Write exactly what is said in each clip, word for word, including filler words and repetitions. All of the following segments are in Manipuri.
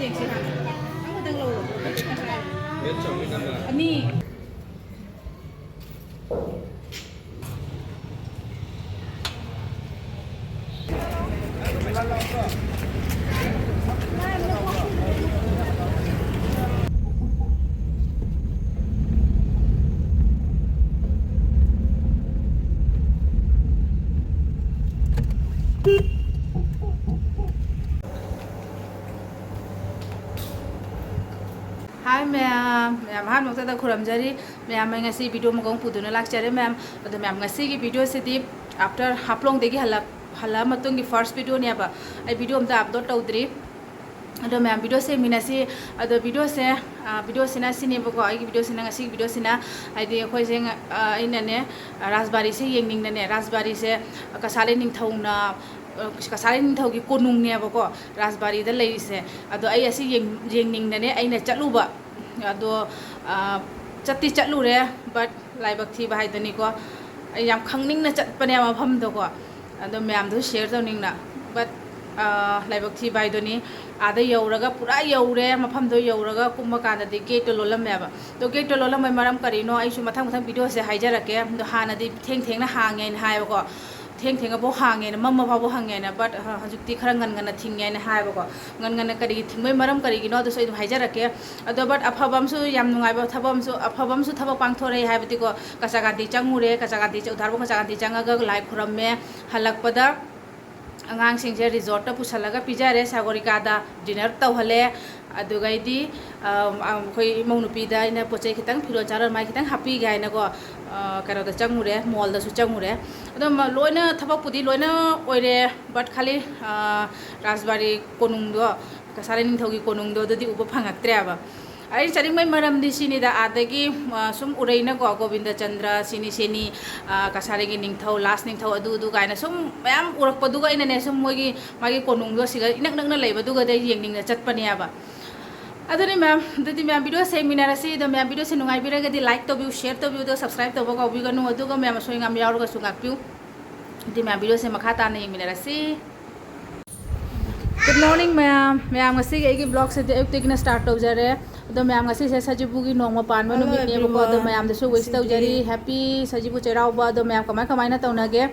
ꯌꯦꯡꯁꯤ ꯍꯥꯟꯅ꯫ ꯑꯃꯇꯪ ꯂꯧꯔꯣ꯫ ꯑꯅꯤ꯫ Hi ꯃꯌꯥꯝ, ꯃꯌꯥꯝ ꯑꯍꯥꯟꯕꯃꯛꯇꯗ ꯈꯨꯔꯨꯝꯖꯔꯤ꯫ ꯃꯌꯥꯝ ꯑꯩ ꯉꯁꯤ video ꯑꯃꯒ ꯑꯃꯨꯛ ꯄꯨꯗꯨꯅ ꯂꯥꯛꯆꯔꯦ ꯃꯌꯥꯝ꯫ ꯑꯗꯣ ꯃꯌꯥꯝ, ꯉꯁꯤꯒꯤ video ꯁꯤꯗꯤ after ꯍꯥꯐꯂꯣꯡꯗꯒꯤ ꯍꯜꯂꯛ-, ꯍꯜꯂꯛꯑ ꯃꯇꯨꯡꯒꯤ first video ꯅꯦꯕ꯫ ꯑꯩ video ꯑꯝꯇ upload ꯇꯧꯗ꯭ꯔꯤ꯫ ꯑꯗꯣ ꯃꯌꯥꯝ, video ꯁꯦ ꯌꯦꯡꯃꯤꯟꯅꯁꯤ꯫ ꯑꯗꯣ video ꯁꯦ, ꯑ, video ꯁꯤꯅ ꯁꯤꯅꯦꯕꯀꯣ, ꯑꯩꯒꯤ video ꯁꯤꯅ, ꯉꯁꯤꯒꯤ video ꯁꯤꯅ, ꯍꯥꯏꯗꯤ ꯑꯩꯈꯣꯏꯁꯦ ꯉ-, ꯑ, ꯑꯩꯅꯅꯦ, ꯔꯥꯖꯕꯥꯔꯤꯁꯦ ꯌꯦꯡꯅꯤꯡꯗꯅꯦ, ꯔꯥꯖꯕꯥꯔꯤꯁꯦ ꯀꯁꯥꯂꯩ ꯅꯤꯡꯊꯧꯅ, ꯑ, ꯀꯁꯥꯂꯩ ꯅꯤꯡꯊꯧꯒꯤ ꯀꯣꯅꯨꯡꯅꯦꯕꯀꯣ ꯔꯥꯖꯕꯥꯔꯤꯗ ꯂꯩꯔꯤꯁꯦ꯫ ꯑꯗꯣ ꯑꯩ ꯑꯁꯤ ꯌꯦꯡ-, ꯌꯦꯡꯅꯤꯡꯗꯅꯦ ꯑꯩꯅ ꯆꯠꯂꯨꯕ꯫ ꯑꯗꯣ, ꯑ, ꯆꯠꯇꯤ ꯆꯠꯂꯨꯔꯦ, but ꯂꯥꯏꯕꯛ ꯊꯤꯕ ꯍꯥꯏꯗꯨꯅꯤꯀꯣ꯫ ꯑꯩ ꯌꯥꯝ ꯈꯪꯅꯤꯡꯅ ꯆꯠꯄꯅꯦ ꯃꯐꯝꯗꯣꯀꯣ꯫ ꯑꯗꯣ ꯃꯌꯥꯝꯗꯁꯨ share ꯇꯧꯅꯤꯡꯅ꯫ But, ꯑ, ꯂꯥꯏꯕꯛ ꯊꯤꯕ ꯍꯥꯏꯗꯨꯅꯤ꯫ ꯑꯥꯗ ꯌꯧꯔꯒ, ꯄꯨꯔꯥ ꯌꯧꯔꯦ, ꯃꯐꯝꯗꯣ ꯌꯧꯔꯒ ꯀꯨꯝꯕ ꯀꯥꯟꯗꯗꯤ gate ꯇꯣ ꯂꯣꯜꯂꯝꯃꯦꯕ꯫ ꯑꯗꯣ gate ꯇꯣ ꯂꯣꯜꯂꯝꯕꯩ ꯃꯔꯝ ꯀꯔꯤꯅꯣ ꯑꯩꯁꯨ ꯃꯊꯪ ꯃꯊꯪ video ꯁꯦ ꯍꯥꯏꯖꯔꯛꯀꯦ꯫ ꯑꯗꯣ ꯍꯥꯟꯅꯗꯤ ꯊꯦꯡ ꯊꯦꯡꯅ ꯍꯥꯡꯉꯦꯅ ꯍꯥꯏꯌꯦꯕꯀꯣ꯫ ꯊꯦꯡ ꯊꯦꯡꯉꯐꯥꯎ ꯍꯥꯡꯉꯦꯅ, ꯃꯝꯃ ꯐꯥꯎꯕ ꯍꯥꯡꯉꯦꯅ, but, ꯑ, ꯍꯧꯖꯤꯛꯇꯤ ꯈꯔ ꯉꯟ ꯉꯟꯅ ꯊꯤꯡꯉꯦꯅ ꯍꯥꯏꯌꯦꯕꯀꯣ꯫ ꯉꯟ ꯉꯟꯅ ꯀꯔꯤꯒꯤ ꯊꯤꯡꯕꯩ ꯃꯔꯝ ꯀꯔꯤꯒꯤꯅꯣ ꯑꯗꯨꯁꯨ ꯑꯩ ꯑꯗꯨꯝ ꯍꯥꯏꯖꯔꯛꯀꯦ꯫ ꯑꯗꯣ but ꯑꯐꯕ ꯑꯃꯁꯨ, ꯌꯥꯝ ꯅꯨꯡꯉꯥꯏꯕ ꯊꯕꯛ ꯑꯃꯁꯨ, ꯑꯐꯕ ꯑꯃꯁꯨ ꯊꯕꯛ ꯄꯥꯡꯊꯣꯔꯛꯑꯦ ꯍꯥꯏꯕꯗꯤꯀꯣ, ꯀꯆꯥꯒꯥꯟꯗꯤ ꯆꯪꯉꯨꯔꯦ, ꯀꯆꯥꯒꯥꯟꯗꯤ ꯆ-, ꯎꯙꯥꯔꯕꯨ ꯀꯆꯥꯒꯥꯟꯗꯤ ꯆꯪꯉꯒ ꯂꯥꯏ ꯈꯨꯔꯝꯃꯦ꯫ ꯍꯜꯂꯛꯄꯗ ꯑꯉꯥꯡꯁꯤꯡꯁꯦ resort ꯇ ꯄꯨꯁꯜꯂꯒ ꯄꯤꯖꯔꯦ, ꯁꯥꯒꯣꯔꯤꯀꯥꯗ dinner ꯇꯧꯍꯜꯂꯦ꯫ ꯑꯗꯨꯒꯩꯗꯤ, ꯑ, ꯑ, ꯑꯩꯈꯣꯏ ꯏꯃꯧ ꯅꯨꯄꯤꯗ ꯑꯩꯅ ꯄꯣꯠ ꯆꯩ ꯈꯤꯇꯪ, ꯐꯤꯔꯣꯜ ꯆꯥꯔꯣꯟ ꯃꯥꯏ ꯈꯤꯇꯪ ꯍꯥꯞꯄꯤꯒꯦ ꯍꯥꯏꯅꯀꯣ, ꯑ, ꯀꯩꯅꯣꯗ ꯆꯪꯉꯨꯔꯦ, mall ꯗꯁꯨ ꯆꯪꯉꯨꯔꯦ꯫ ꯑꯗꯣ ꯃ-, ꯂꯣꯏꯅ ꯊꯕꯛꯄꯨꯗꯤ ꯂꯣꯏꯅ ꯑꯣꯏꯔꯦ, but ꯈꯥꯂꯤ, ꯑ, ꯔꯥꯖꯕꯥꯔꯤ ꯀꯣꯅꯨꯡꯗꯣ, ꯀꯁꯥꯔꯤ ꯅꯤꯡꯊꯧꯒꯤ ꯀꯣꯅꯨꯡꯗꯣ ꯑꯗꯨꯗꯤ ꯎꯕ ꯐꯪꯉꯛꯇ꯭ꯔꯦꯕ꯫ ꯑꯩꯅ ꯆꯠꯅꯤꯡꯕꯩ ꯃꯔꯝꯗꯤ ꯁꯤꯅꯤꯗ, ꯑꯥꯗꯒꯤ, ꯑ, ꯁꯨꯝ ꯎꯔꯩꯅꯀꯣ, ꯒꯣꯕꯤꯟꯗ ꯆꯟꯗ꯭ꯔ, ꯁꯤꯅꯤ ꯁꯤꯅꯤ, ꯑ, ꯀꯁꯥꯔꯤꯒꯤ ꯅꯤꯡꯊꯧ, last ꯅꯤꯡꯊꯧ, ꯑꯗꯨ ꯑꯗꯨ ꯀꯥꯏꯅ ꯁꯨꯝ ꯃꯌꯥꯝ ꯎꯔꯛꯄꯗꯨꯒ ꯑꯩꯅꯅꯦ, ꯁꯨꯝ ꯃꯣꯏꯒꯤ, ꯃꯥꯒꯤ ꯀꯣꯅꯨꯡꯗꯣ ꯁꯤꯒ ꯏꯅꯛ ꯅꯛꯅ ꯂꯩꯕꯗꯨꯒꯗꯤ ꯑꯩ ꯌꯦꯡꯅꯤꯡꯅ ꯆꯠꯄꯅꯦꯕ꯫ ꯑꯗꯨꯅꯤ ꯃꯌꯥꯝ, ꯑꯗꯨꯗꯤ ꯃꯌꯥꯝ video ꯁꯦ ꯌꯦꯡꯃꯤꯟꯅꯔꯁꯤ꯫ ꯑꯗꯣ ꯃꯌꯥꯝ video ꯁꯦ ꯅꯨꯡꯉꯥꯏꯕꯤꯔꯒꯗꯤ like ꯇꯧꯕꯤꯌꯨ, share ꯇꯧꯕꯤꯌꯨ, ꯑꯗꯨꯒ subscribe ꯇꯧꯕ ꯀꯥꯎꯕꯤꯒꯅꯨ꯫ ꯑꯗꯨꯒ ꯃꯌꯥꯝ ꯑꯁꯣꯏ ꯑꯉꯥꯝ ꯌꯥꯎꯔꯒꯁꯨ ꯉꯥꯛꯄꯤꯌꯨ꯫ ꯑꯗꯨꯗꯤ ꯃꯌꯥꯝ video ꯁꯦ ꯃꯈꯥ ꯇꯥꯅ ꯌꯦꯡꯃꯤꯟꯅꯔꯁꯤ꯫ Good morning ꯃꯌꯥꯝ꯫ ꯃꯌꯥꯝ, ꯉꯁꯤꯒꯤ ꯑꯩꯒꯤ vlogꯁꯤꯗꯤ ꯑꯌꯨꯛꯇꯒꯤꯅ start ꯇꯧꯖꯔꯦ꯫ ꯑꯗꯣ ꯃꯌꯥꯝ, ꯉꯁꯤꯁꯦ ꯁꯖꯤꯕꯨꯒꯤ ꯅꯣꯡꯃ ꯄꯥꯟꯕ Hello ꯅꯨꯃꯤꯠꯅꯦꯕꯀꯣ꯫ ꯑꯗꯣ everyone. ꯃꯌꯥꯝꯗꯁꯨ wish ꯉꯁꯤꯗꯤ ꯇꯧꯖꯔꯤ, happy ꯁꯖꯤꯕꯨ ꯆꯩꯔꯥꯎꯕ꯫ ꯑꯗꯣ ꯃꯌꯥꯝ ꯀꯃꯥꯏ ꯀꯃꯥꯏꯅ ꯇꯧꯅꯒꯦ?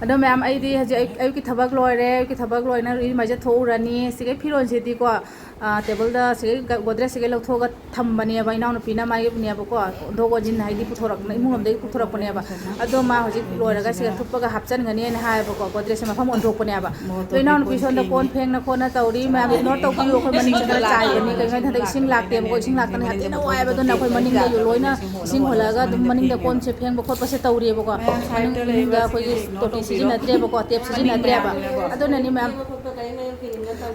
ꯑꯗꯣ ꯃꯌꯥꯝ, ꯑꯩꯗꯤ ꯍꯧꯖꯤꯛ ꯑꯌꯨꯛ-, ꯑꯌꯨꯛꯀꯤ ꯊꯕꯛ ꯂꯣꯏꯔꯦ꯫ ꯑꯌꯨꯛꯀꯤ ꯊꯕꯛ ꯂꯣꯏꯅ ꯏꯔꯨ ꯃꯥꯏꯖ ꯊꯣꯛꯎꯔꯅꯤ꯫ ꯁꯤꯒꯤ ꯐꯤꯔꯣꯜꯁꯤꯗꯤꯀꯣ, ꯑ, tableꯗ ꯁꯤꯒꯤ ꯒ-, Godrejꯁꯤꯒ ꯂꯧꯊꯣꯛꯑꯒ ꯊꯝꯕꯅꯦꯕ, ꯏꯅꯥꯎꯅꯨꯄꯤꯅ ꯃꯥꯒꯤꯅꯦꯕꯀꯣ, ꯑꯣꯟꯊꯣꯛ ꯑꯣꯟꯁꯤꯟ ꯍꯥꯏꯗꯤ ꯄꯨꯊꯣꯔꯛ-, ꯏꯃꯨꯡ ꯂꯣꯝꯗꯒꯤ ꯄꯨꯊꯣꯔꯛꯄꯅꯦꯕ꯫ ꯑꯗꯣ ꯃꯥ ꯍꯧꯖꯤꯛ ꯂꯣꯏꯔꯒ ꯁꯤꯒ ꯊꯨꯞꯄꯒ ꯍꯥꯞꯆꯤꯟꯒꯅꯤꯅ ꯍꯥꯏꯌꯦꯕꯀꯣ, Godrejꯁꯦ ꯃꯐꯝ ꯑꯣꯟꯊꯣꯛꯄꯅꯦꯕ꯫ ꯑꯗꯣ ꯏꯅꯥꯎꯅꯨꯄꯤ ꯁꯣꯝꯗ ꯀꯣꯟ ꯐꯦꯡꯅ ꯈꯣꯠꯅ ꯇꯧꯔꯤ꯫ ꯃꯌꯥꯝ ignore ꯇꯧꯕꯤꯌꯨ, ꯑꯩꯈꯣꯏ ꯃꯅꯤꯡꯁꯦ ꯈꯔ ꯆꯥꯏꯕꯅꯤ꯫ ꯀꯩꯒꯤꯅꯣ ꯍꯥꯏꯗꯤ ꯍꯟꯗꯛ ꯏꯁꯤꯡ ꯂꯥꯛꯇꯦꯕꯀꯣ, ꯏꯁꯤꯡ ꯂꯥꯛꯇꯅ ꯌꯥꯝ ꯊꯤꯅ ꯋꯥꯏꯑꯦꯕ꯫ ꯑꯗꯨꯅ ꯑꯩꯈꯣꯏ ꯃꯅꯤꯡꯗ ꯂꯣꯏꯅ ꯏꯁꯤꯡ ꯍꯣꯜꯂꯛꯑꯒ ꯑꯗꯨꯝ ꯃꯅꯤꯡꯗ ꯀꯣꯟꯁꯦ ꯐꯦꯡꯕ ꯈꯣꯠꯄꯁꯦ ꯇꯧꯔꯤꯑꯕꯀꯣ꯫ ꯃꯅꯤꯡꯗ ꯑꯩꯈꯣꯏꯒꯤ ꯇꯣꯇꯤ ꯁꯤꯖꯤꯟꯅꯗ꯭ꯔꯦꯕꯀꯣ, tap ꯁꯤꯖꯤꯟꯅꯗ꯭ꯔꯦꯕ꯫ ꯑꯗꯨꯅꯅꯤ ꯃꯌꯥꯝ꯫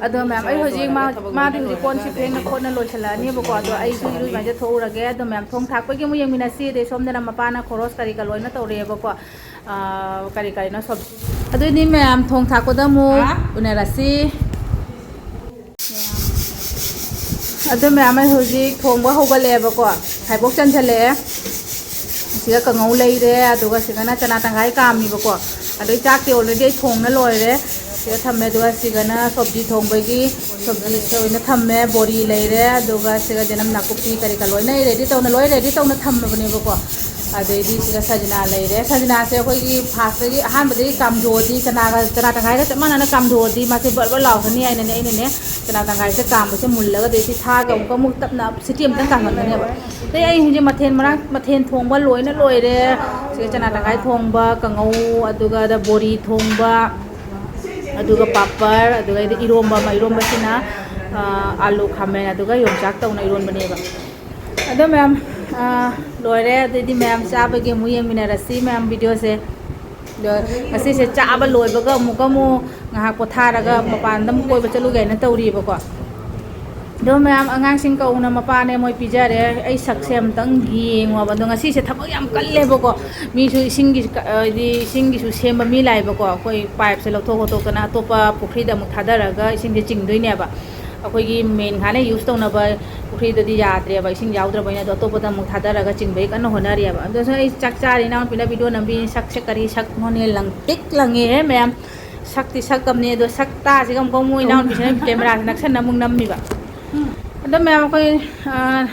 ꯑꯗꯣ ꯃꯌꯥꯝ, ꯑꯩ ꯍꯧꯖꯤꯛ ꯃꯥ-, ꯃꯥꯗꯤ ꯍꯧꯖꯤꯛ ꯀꯣꯟꯁꯤ ꯐꯦꯡꯅ ꯈꯣꯠꯅ ꯂꯣꯏꯁꯤꯜꯂꯛꯑꯅꯦꯕꯀꯣ꯫ ꯑꯗꯣ ꯑꯩꯁꯨ ꯏꯔꯨ ꯃꯥꯏꯖ ꯊꯣꯛꯎꯔꯒꯦ꯫ ꯑꯗꯣ ꯃꯌꯥꯝ, ꯊꯣꯡ ꯊꯥꯛꯄꯒꯤ ꯑꯃꯨꯛ ꯌꯦꯡꯃꯤꯟꯅꯁꯤ꯫ ꯑꯗꯩ ꯁꯣꯝꯗꯅ ꯃꯄꯥꯅ ꯈꯣꯔꯣꯁ ꯀꯔꯤ ꯀꯔꯥ ꯂꯣꯏꯅ ꯇꯧꯔꯛꯑꯦꯕꯀꯣ꯫ ꯑꯥ, ꯀꯔꯤ ꯀꯔꯤꯅꯣ ꯁꯣꯞ-, ꯑꯗꯨꯗꯤ ꯃꯌꯥꯝ, ꯊꯣꯡ ꯊꯥꯛꯄꯗ ꯑꯃꯨꯛ ꯍꯥ? ꯎꯅꯔꯁꯤ꯫ ꯑꯗꯨ ꯃꯌꯥꯝ, ꯑꯩ ꯍꯧꯖꯤꯛ ꯊꯣꯡꯕ ꯍꯧꯒꯠꯂꯛꯑꯦꯕꯀꯣ꯫ ꯐꯥꯏꯕꯣꯛ ꯆꯟꯁꯤꯜꯂꯛꯑꯦ꯫ ꯁꯤꯒ ꯀꯥꯡꯉꯧ ꯂꯩꯔꯦ, ꯑꯗꯨꯒ ꯁꯤꯒꯅ ꯆꯅꯥ ꯇꯪꯈꯥꯏ ꯀꯥꯝꯃꯤꯕꯀꯣ꯫ ꯑꯗꯩ ꯆꯥꯛꯇꯤ already ꯑꯩ ꯊꯣꯡꯅ ꯂꯣꯏꯔꯦ꯫ ꯁꯤꯗ ꯊꯝꯃꯦ꯫ ꯑꯗꯨꯒ ꯁꯤꯒꯅ ꯁꯣꯕꯖꯤ ꯊꯣꯡꯕꯒꯤ, ꯁꯣꯕꯖꯤ ꯑꯣꯏꯅ ꯊꯝꯃꯦ꯫ ꯕꯣꯔꯤ ꯂꯩꯔꯦ, ꯑꯗꯨꯒ ꯁꯤꯒ ꯌꯦꯅꯝ ꯅꯥꯀꯨꯞꯄꯤ ꯀꯔꯤ ꯀꯔꯥ ꯂꯣꯏꯅ ꯑꯩ ready ꯇꯧꯅ, ꯂꯣꯏ ready ꯇꯧꯅ ꯊꯝꯃꯕꯅꯦꯕꯀꯣ꯫ ꯑꯗꯩꯗꯤ ꯁꯤꯒ ꯁꯖꯅꯥ ꯂꯩꯔꯦ꯫ ꯁꯖꯅꯥꯁꯦ ꯑꯩꯈꯣꯏꯒꯤ firstꯇꯒꯤ, ꯑꯍꯥꯟꯕꯗꯒꯤ ꯀꯥꯝꯊꯣꯛꯑꯗꯤ, ꯆꯅꯥꯒ, ꯆꯅꯥ ꯇꯪꯈꯥꯏꯒ ꯆꯞ ꯃꯥꯟꯅꯅ ꯀꯥꯝꯊꯣꯛꯑꯗꯤ ꯃꯥꯁꯦ ꯕꯔ ꯕꯔ ꯂꯥꯎꯒꯅꯤ ꯍꯥꯏꯅꯅꯦ ꯑꯩꯅꯅꯦ ꯆꯅꯥ ꯇꯪꯈꯥꯏꯁꯦ ꯀꯥꯝꯕꯁꯦ ꯃꯨꯜꯂꯒ, ꯑꯗꯩ ꯁꯤ ꯊꯥꯛꯑꯒ ꯑꯃꯨꯛꯀ, ꯑꯃꯨꯛ ꯇꯞꯅ ꯁꯤꯇꯤ ꯑꯃꯇꯪ ꯀꯥꯝꯍꯟꯒꯅꯦꯕ꯫ ꯑꯗꯩ ꯑꯩ ꯍꯧꯖꯤꯛ ꯃꯊꯦꯜ ꯃꯔꯥꯡ, ꯃꯊꯦꯜ ꯊꯣꯡꯕ ꯂꯣꯏꯅ ꯂꯣꯏꯔꯦ꯫ ꯁꯤꯒ ꯆꯅꯥ ꯇꯪꯈꯥꯏ ꯊꯣꯡꯕ, ꯀꯥꯡꯉꯧ, ꯑꯗꯨꯒ ꯕꯣꯔꯤ ꯊꯣꯡꯕ, ꯑꯗꯨꯒ ꯄꯥꯄꯔ, ꯑꯗꯨꯒ ꯑꯩꯗꯤ ꯏꯔꯣꯝꯕ ꯑꯃ, ꯏꯔꯣꯝꯕꯁꯤꯅ, ꯑ, ꯑꯥꯂꯨ, ꯈꯥꯃꯦꯟ, ꯑꯗꯨꯒ ꯌꯣꯡꯆꯥꯛ ꯇꯧꯅ ꯏꯔꯣꯟꯕꯅꯦꯕ꯫ ꯑꯗꯣ ꯃꯌꯥꯝ, ꯑ, ꯂꯣꯏꯔꯦ꯫ ꯑꯗꯩꯗꯤ ꯃꯌꯥꯝ ꯆꯥꯕꯒꯤ ꯑꯃꯨꯛ ꯌꯦꯡꯃꯤꯟꯅꯔꯁꯤ ꯃꯌꯥꯝ videoꯁꯦ꯫ ꯑꯗꯣ ꯉꯁꯤꯁꯦ ꯆꯥꯕ ꯂꯣꯏꯕꯒ ꯑꯃꯨꯛꯀ ꯑꯃꯨꯛ ꯉꯥꯏꯍꯥꯛ ꯄꯣꯊꯥꯔꯒ ꯃꯄꯥꯟꯗ ꯑꯃꯨꯛ ꯀꯣꯏꯕ ꯆꯠꯂꯨꯒꯦ ꯍꯥꯏꯅ ꯇꯧꯔꯤꯕꯀꯣ꯫ ꯑꯗꯣ ꯃꯌꯥꯝ, ꯑꯉꯥꯡꯁꯤꯡ ꯀꯧꯅ ꯃꯄꯥꯅꯦ ꯃꯣꯏ ꯄꯤꯖꯔꯦ꯫ ꯑꯩ ꯁꯛꯁꯦ ꯑꯝꯇꯪ ꯌꯦꯡꯉꯣꯕ꯫ ꯑꯗꯣ ꯉꯁꯤꯁꯦ ꯊꯕꯛ ꯌꯥꯝ ꯀꯜꯂꯦꯕꯀꯣ꯫ ꯃꯤꯁꯨ ꯏꯁꯤꯡꯒꯤ ꯀ-, ꯍꯥꯏꯗꯤ ꯏꯁꯤꯡꯒꯤꯁꯨ ꯁꯦꯝꯕ ꯃꯤ ꯂꯥꯛꯑꯦꯕꯀꯣ꯫ ꯑꯩꯈꯣꯏ pipeꯁꯦ ꯂꯧꯊꯣꯛ ꯈꯣꯠꯇꯣꯛꯇꯅ ꯑꯇꯣꯞꯄ ꯄꯨꯈ꯭ꯔꯤꯗ ꯑꯃꯨꯛ ꯊꯥꯗꯔꯒ ꯏꯁꯤꯡꯁꯦ ꯆꯤꯡꯗꯣꯏꯅꯦꯕ꯫ ꯑꯩꯈꯣꯏꯒꯤ main ꯍꯥꯟꯅ use ꯇꯧꯅꯕ ꯄꯨꯈ꯭ꯔꯤꯗꯗꯤ ꯌꯥꯗ꯭ꯔꯦꯕ, ꯏꯁꯤꯡ ꯌꯥꯎꯗ꯭ꯔꯕꯅꯤꯅ꯫ ꯑꯗꯣ ꯑꯇꯣꯞꯄꯗ ꯑꯃꯨꯛ ꯊꯥꯗꯔꯒ ꯆꯤꯡꯕꯒꯤ ꯀꯟꯅ ꯍꯣꯠꯅꯔꯤꯑꯕ꯫ ꯑꯗꯨꯁꯨ ꯑꯩ ꯆꯥꯛ ꯆꯥꯔꯤ, ꯏꯅꯥꯎꯅꯨꯄꯤꯅ video ꯅꯝꯕꯤ꯫ ꯁꯛꯁꯦ ꯀꯔꯤ ꯁꯛꯅꯣꯅꯦ, ꯂꯪꯇ꯭ꯔꯤꯛ ꯂꯪꯉꯦꯍꯦ ꯃꯌꯥꯝ꯫ ꯁꯛꯇꯤ ꯁꯛꯀꯝꯅꯤ, ꯑꯗꯣ ꯁꯛ ꯇꯥꯁꯤꯒ ꯑꯃꯨꯛ ꯃꯣꯏ ꯏꯅꯥꯎꯅꯨꯄꯤꯁꯤꯅ ꯀꯦꯃꯦꯔꯥꯁꯦ ꯅꯛꯁꯟꯅ ꯑꯃꯨꯛ ꯅꯝꯃꯤꯕ꯫ ꯑꯗꯣ ꯃꯌꯥꯝ ꯑꯩꯈꯣꯏ, ꯑ,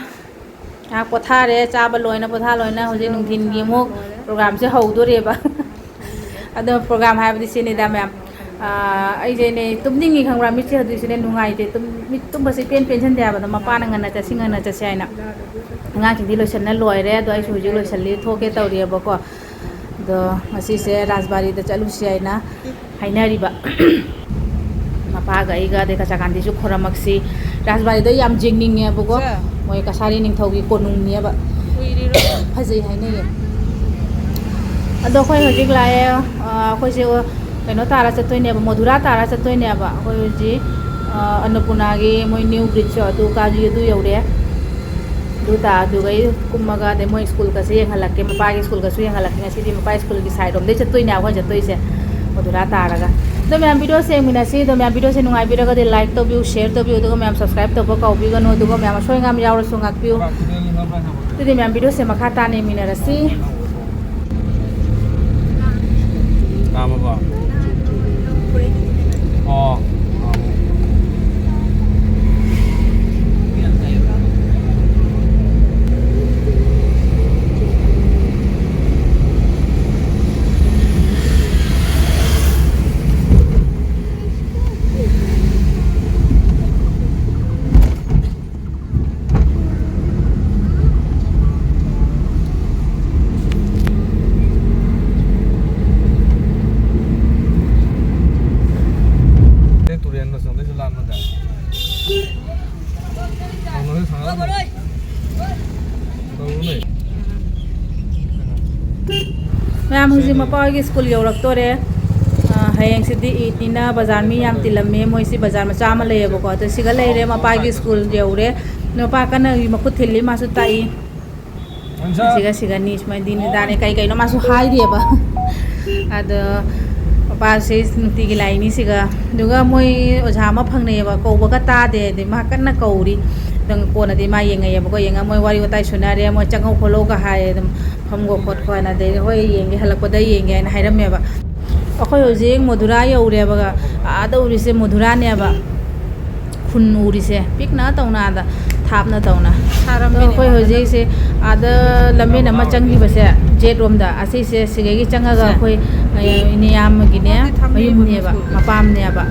ꯉꯥꯏꯍꯥꯛ ꯄꯣꯊꯥꯔꯦ, ꯆꯥꯕ ꯂꯣꯏꯅ ꯄꯣꯊꯥ ꯂꯣꯏꯅ ꯍꯧꯖꯤꯛ ꯅꯨꯡꯊꯤꯟꯒꯤ ꯑꯃꯨꯛ ꯄ꯭ꯔꯣꯒ꯭ꯔꯥꯝꯁꯦ ꯍꯧꯗꯣꯔꯤꯑꯕ꯫ ꯑꯗꯣ ꯄ꯭ꯔꯣꯒ꯭ꯔꯥꯝ ꯍꯥꯏꯕꯗꯤ ꯁꯤꯅꯤꯗ ꯃꯌꯥꯝ, ꯑ, ꯑꯩꯁꯦꯅꯦ ꯇꯨꯝꯅꯤꯡꯉꯤ ꯈꯪꯕ꯭ꯔꯥ? ꯃꯤꯠꯁꯦ ꯍꯧꯖꯤꯛꯁꯤꯅꯦ ꯅꯨꯡꯉꯥꯏꯇꯦ, ꯇꯨꯝ-, ꯃꯤꯠ ꯇꯨꯝꯕꯁꯦ ꯏꯄꯦꯟ ꯄꯦꯟꯁꯟꯗꯦ ꯍꯥꯏꯕ꯫ ꯑꯗꯣ ꯃꯄꯥꯅ ꯉꯟꯅ ꯆꯠꯁꯤ, ꯉꯟꯅ ꯆꯠꯁꯤ ꯍꯥꯏꯅ꯫ ꯑꯉꯥꯡꯁꯤꯡꯗꯤ ꯂꯣꯏꯁꯟꯅ ꯂꯣꯏꯔꯦ, ꯑꯗꯣ ꯑꯩꯁꯨ ꯍꯧꯖꯤꯛ ꯂꯣꯏꯁꯜꯂꯤ, ꯊꯣꯛꯀꯦ ꯇꯧꯔꯤꯑꯕꯀꯣ꯫ ꯑꯗꯣ ꯉꯁꯤꯁꯦ ꯔꯥꯖꯕꯥꯔꯤꯗ ꯆꯠꯂꯨꯁꯤ ꯍꯥꯏꯅ ꯍꯥꯏꯅꯔꯤꯕ꯫ ꯃꯄꯥꯒ ꯑꯩꯒ, ꯑꯗꯩ ꯀꯆꯥꯀꯥꯟꯗꯤꯁꯨ ꯈꯣꯔꯝꯃꯛꯁꯤ꯫ ꯔꯥꯖꯕꯥꯔꯤꯗ ꯌꯥꯝ ꯌꯦꯡꯅꯤꯡꯉꯦꯕꯀꯣ꯫ ꯁꯦ꯫ ꯃꯣꯏ ꯀꯁꯥꯔꯤ ꯅꯤꯡꯊꯧꯒꯤ ꯀꯣꯅꯨꯡꯅꯦꯕ꯫ ꯀꯨꯏꯔꯤꯔꯣ? ꯐꯖꯩ ꯍꯥꯏꯅꯩꯌꯦ꯫ ꯑꯗꯣ ꯑꯩꯈꯣꯏ ꯍꯧꯖꯤꯛ ꯂꯥꯛꯑꯦ꯫ ꯑ, ꯑꯩꯈꯣꯏꯁꯦ ꯀꯩꯅꯣ ꯇꯥꯔ ꯆꯠꯇꯣꯏꯅꯦꯕ, ꯃꯣꯙꯨꯔꯥ ꯇꯥꯔ ꯆꯠꯇꯣꯏꯅꯦꯕ꯫ ꯑꯩꯈꯣꯏ ꯍꯧꯖꯤꯛ, ꯑ, ꯑꯟꯅꯄꯨꯔꯅꯥꯒꯤ ꯃꯣꯏ ꯅ꯭ꯌꯨ ꯕ꯭ꯔꯤꯖꯇꯣ ꯑꯗꯨ ꯀꯥ-, ꯑꯗꯨ ꯌꯧꯔꯦ꯫ ꯑꯗꯨ ꯇꯥ-, ꯑꯗꯨꯒꯩ ꯀꯨꯝꯃꯒ, ꯑꯗꯩ ꯃꯣꯏ ꯁ꯭ꯀꯨꯜꯒꯁꯦ ꯌꯦꯡꯍꯜꯂꯛꯀꯦ, ꯃꯄꯥꯒꯤ ꯁ꯭ꯀꯨꯜꯒꯁꯨ ꯌꯦꯡꯍꯜꯂꯛꯀꯦ꯫ ꯉꯁꯤꯗꯤ ꯃꯄꯥꯒꯤ ꯁ꯭ꯀꯨꯜꯒꯤ ꯁꯥꯏꯠ ꯔꯣꯝꯗꯩ ꯆꯠꯇꯣꯏꯅꯦ ꯑꯩꯈꯣꯏ ꯆꯠꯇꯣꯏꯁꯦ, ꯃꯣꯙꯨꯔꯥ ꯇꯥꯔꯒ꯫ ꯑꯗꯣ ꯃꯌꯥꯝ ꯚꯤꯗꯤꯑꯣꯁꯦ ꯌꯦꯡꯃꯤꯟꯅꯁꯤ꯫ ꯑꯗꯣ ꯃꯌꯥꯝ ꯚꯤꯗꯤꯑꯣꯁꯦ ꯅꯨꯡꯉꯥꯏꯕꯤꯔꯒꯗꯤ ꯂꯥꯏꯛ ꯇꯧꯕꯤꯌꯨ, ꯁꯤꯌꯔ ꯇꯧꯕꯤꯌꯨ, ꯑꯗꯨꯒ ꯃꯌꯥꯝ ꯁꯕꯁꯀ꯭ꯔꯥꯏꯕ ꯇꯧꯕ ꯀꯥꯎꯕꯤꯒꯅꯨ꯫ ꯑꯗꯨꯒ ꯃꯌꯥꯝ ꯑꯁꯣꯏ ꯑꯉꯥꯝ ꯌꯥꯎꯔꯁꯨ ꯉꯥꯛꯄꯤꯌꯨ꯫ ꯑꯗꯨꯗꯤ ꯃꯌꯥꯝ ꯚꯤꯗꯤꯑꯣꯁꯦ ꯃꯈꯥ ꯇꯥꯅ ꯌꯦꯡꯃꯤꯟꯅꯔꯁꯤ꯫ ꯀꯥꯝꯃꯕꯣ? ꯑꯣ꯫ ꯇꯨꯔꯦꯟ ꯃꯆꯨꯝꯗꯩꯁꯨ ꯂꯥꯟꯕ ꯇꯥꯏ꯫ ꯇꯧꯔꯨꯅꯦ꯫ ꯃꯌꯥꯝ ꯍꯧꯖꯤꯛ ꯃꯄꯥ ꯍꯣꯏꯒꯤ ꯁ꯭ꯀꯨꯜ ꯌꯧꯔꯛꯇꯣꯔꯦ꯫ ꯑ, ꯍꯌꯦꯡꯁꯤꯗꯤ ꯏꯗꯅꯤꯅ ꯕꯖꯥꯔ ꯃꯤ ꯌꯥꯝ ꯇꯤꯜꯂꯝꯃꯦ꯫ ꯃꯣꯏꯁꯤ ꯕꯖꯥꯔ ꯃꯆꯥ ꯑꯃ ꯂꯩꯌꯦꯕꯀꯣ꯫ ꯑꯗꯣ ꯁꯤꯒ ꯂꯩꯔꯦ, ꯃꯄꯥꯒꯤ ꯁ꯭ꯀꯨꯜ ꯌꯧꯔꯦ꯫ ꯃꯄꯥ ꯀꯟꯅ ꯃꯈꯨꯠ ꯊꯤꯜꯂꯤ, ꯃꯥꯁꯨ ꯇꯥꯛꯏ꯫ ꯁꯤꯒ ꯁꯤꯒꯅꯤ, ꯁꯨꯃꯥꯏꯅ ꯗꯤꯟ ꯗꯥꯅꯦ ꯀꯩ ꯀꯩꯅꯣ ꯃꯥꯁꯨ ꯍꯥꯏꯔꯤꯑꯕ꯫ ꯑꯗꯣ ꯃꯄꯥꯁꯦ ꯅꯨꯡꯇꯤꯒꯤ ꯂꯥꯛꯏꯅꯤ ꯁꯤꯒ꯫ ꯑꯗꯨꯒ ꯃꯣꯏ ꯑꯣꯖꯥ ꯑꯃ ꯐꯪꯅꯩꯌꯦꯕ, ꯀꯧꯕꯒ ꯇꯥꯗꯦ꯫ ꯑꯗꯩ ꯃꯥ ꯀꯟꯅ ꯀꯧꯔꯤ꯫ ꯑꯗꯨꯝ ꯀꯣꯟꯅꯗꯤ ꯃꯥ ꯌꯦꯡꯉꯛꯑꯦꯕꯀꯣ꯫ ꯌꯦꯡꯉ ꯃꯣꯏ ꯋꯥꯔꯤ ꯋꯥꯇꯥꯏ ꯁꯨꯅꯔꯦ, ꯃꯣꯏ ꯆꯪꯉꯣ ꯈꯣꯠꯂꯣꯒ ꯍꯥꯏꯌꯦ꯫ ꯑꯗꯨꯝ ꯐꯝꯈꯣ ꯈꯣꯠꯈꯣ ꯍꯥꯏꯅ꯫ ꯑꯗꯩꯗꯤ ꯍꯣꯏ ꯌꯦꯡꯒꯦ, ꯍꯜꯂꯛꯄꯗ ꯌꯦꯡꯒꯦ ꯍꯥꯏꯅ ꯍꯥꯏꯔꯝꯃꯦꯕ꯫ ꯑꯩꯈꯣꯏ ꯍꯧꯖꯤꯛ ꯃꯣꯙꯨꯔꯥ ꯌꯧꯔꯦꯕ꯫ ꯑꯥꯗ ꯎꯔꯤꯁꯦ ꯃꯣꯙꯨꯔꯥꯅꯦꯕ꯫ ꯈꯨꯟ ꯎꯔꯤꯁꯦ ꯄꯤꯛꯅ ꯇꯧꯅ, ꯑꯥꯗ ꯊꯥꯞꯅ ꯇꯧꯅ꯫ ꯑꯗꯣ ꯑꯩꯈꯣꯏ ꯍꯧꯖꯤꯛꯁꯦ ꯑꯥꯗ ꯂꯝꯕꯦꯟ ꯑꯃ ꯆꯪꯈꯤꯕꯁꯦ, ꯖꯦꯠ ꯔꯣꯝꯗ, ꯑꯁꯤꯁꯦ ꯁꯤꯗꯒꯤ ꯆꯪꯉꯒ ꯑꯩꯈꯣꯏ, ꯑ, ꯏꯅꯦꯌꯥꯝꯕꯒꯤꯅꯦ, ꯃꯌꯨꯝꯅꯦꯕ, ꯃꯄꯥꯝꯅꯦꯕ꯫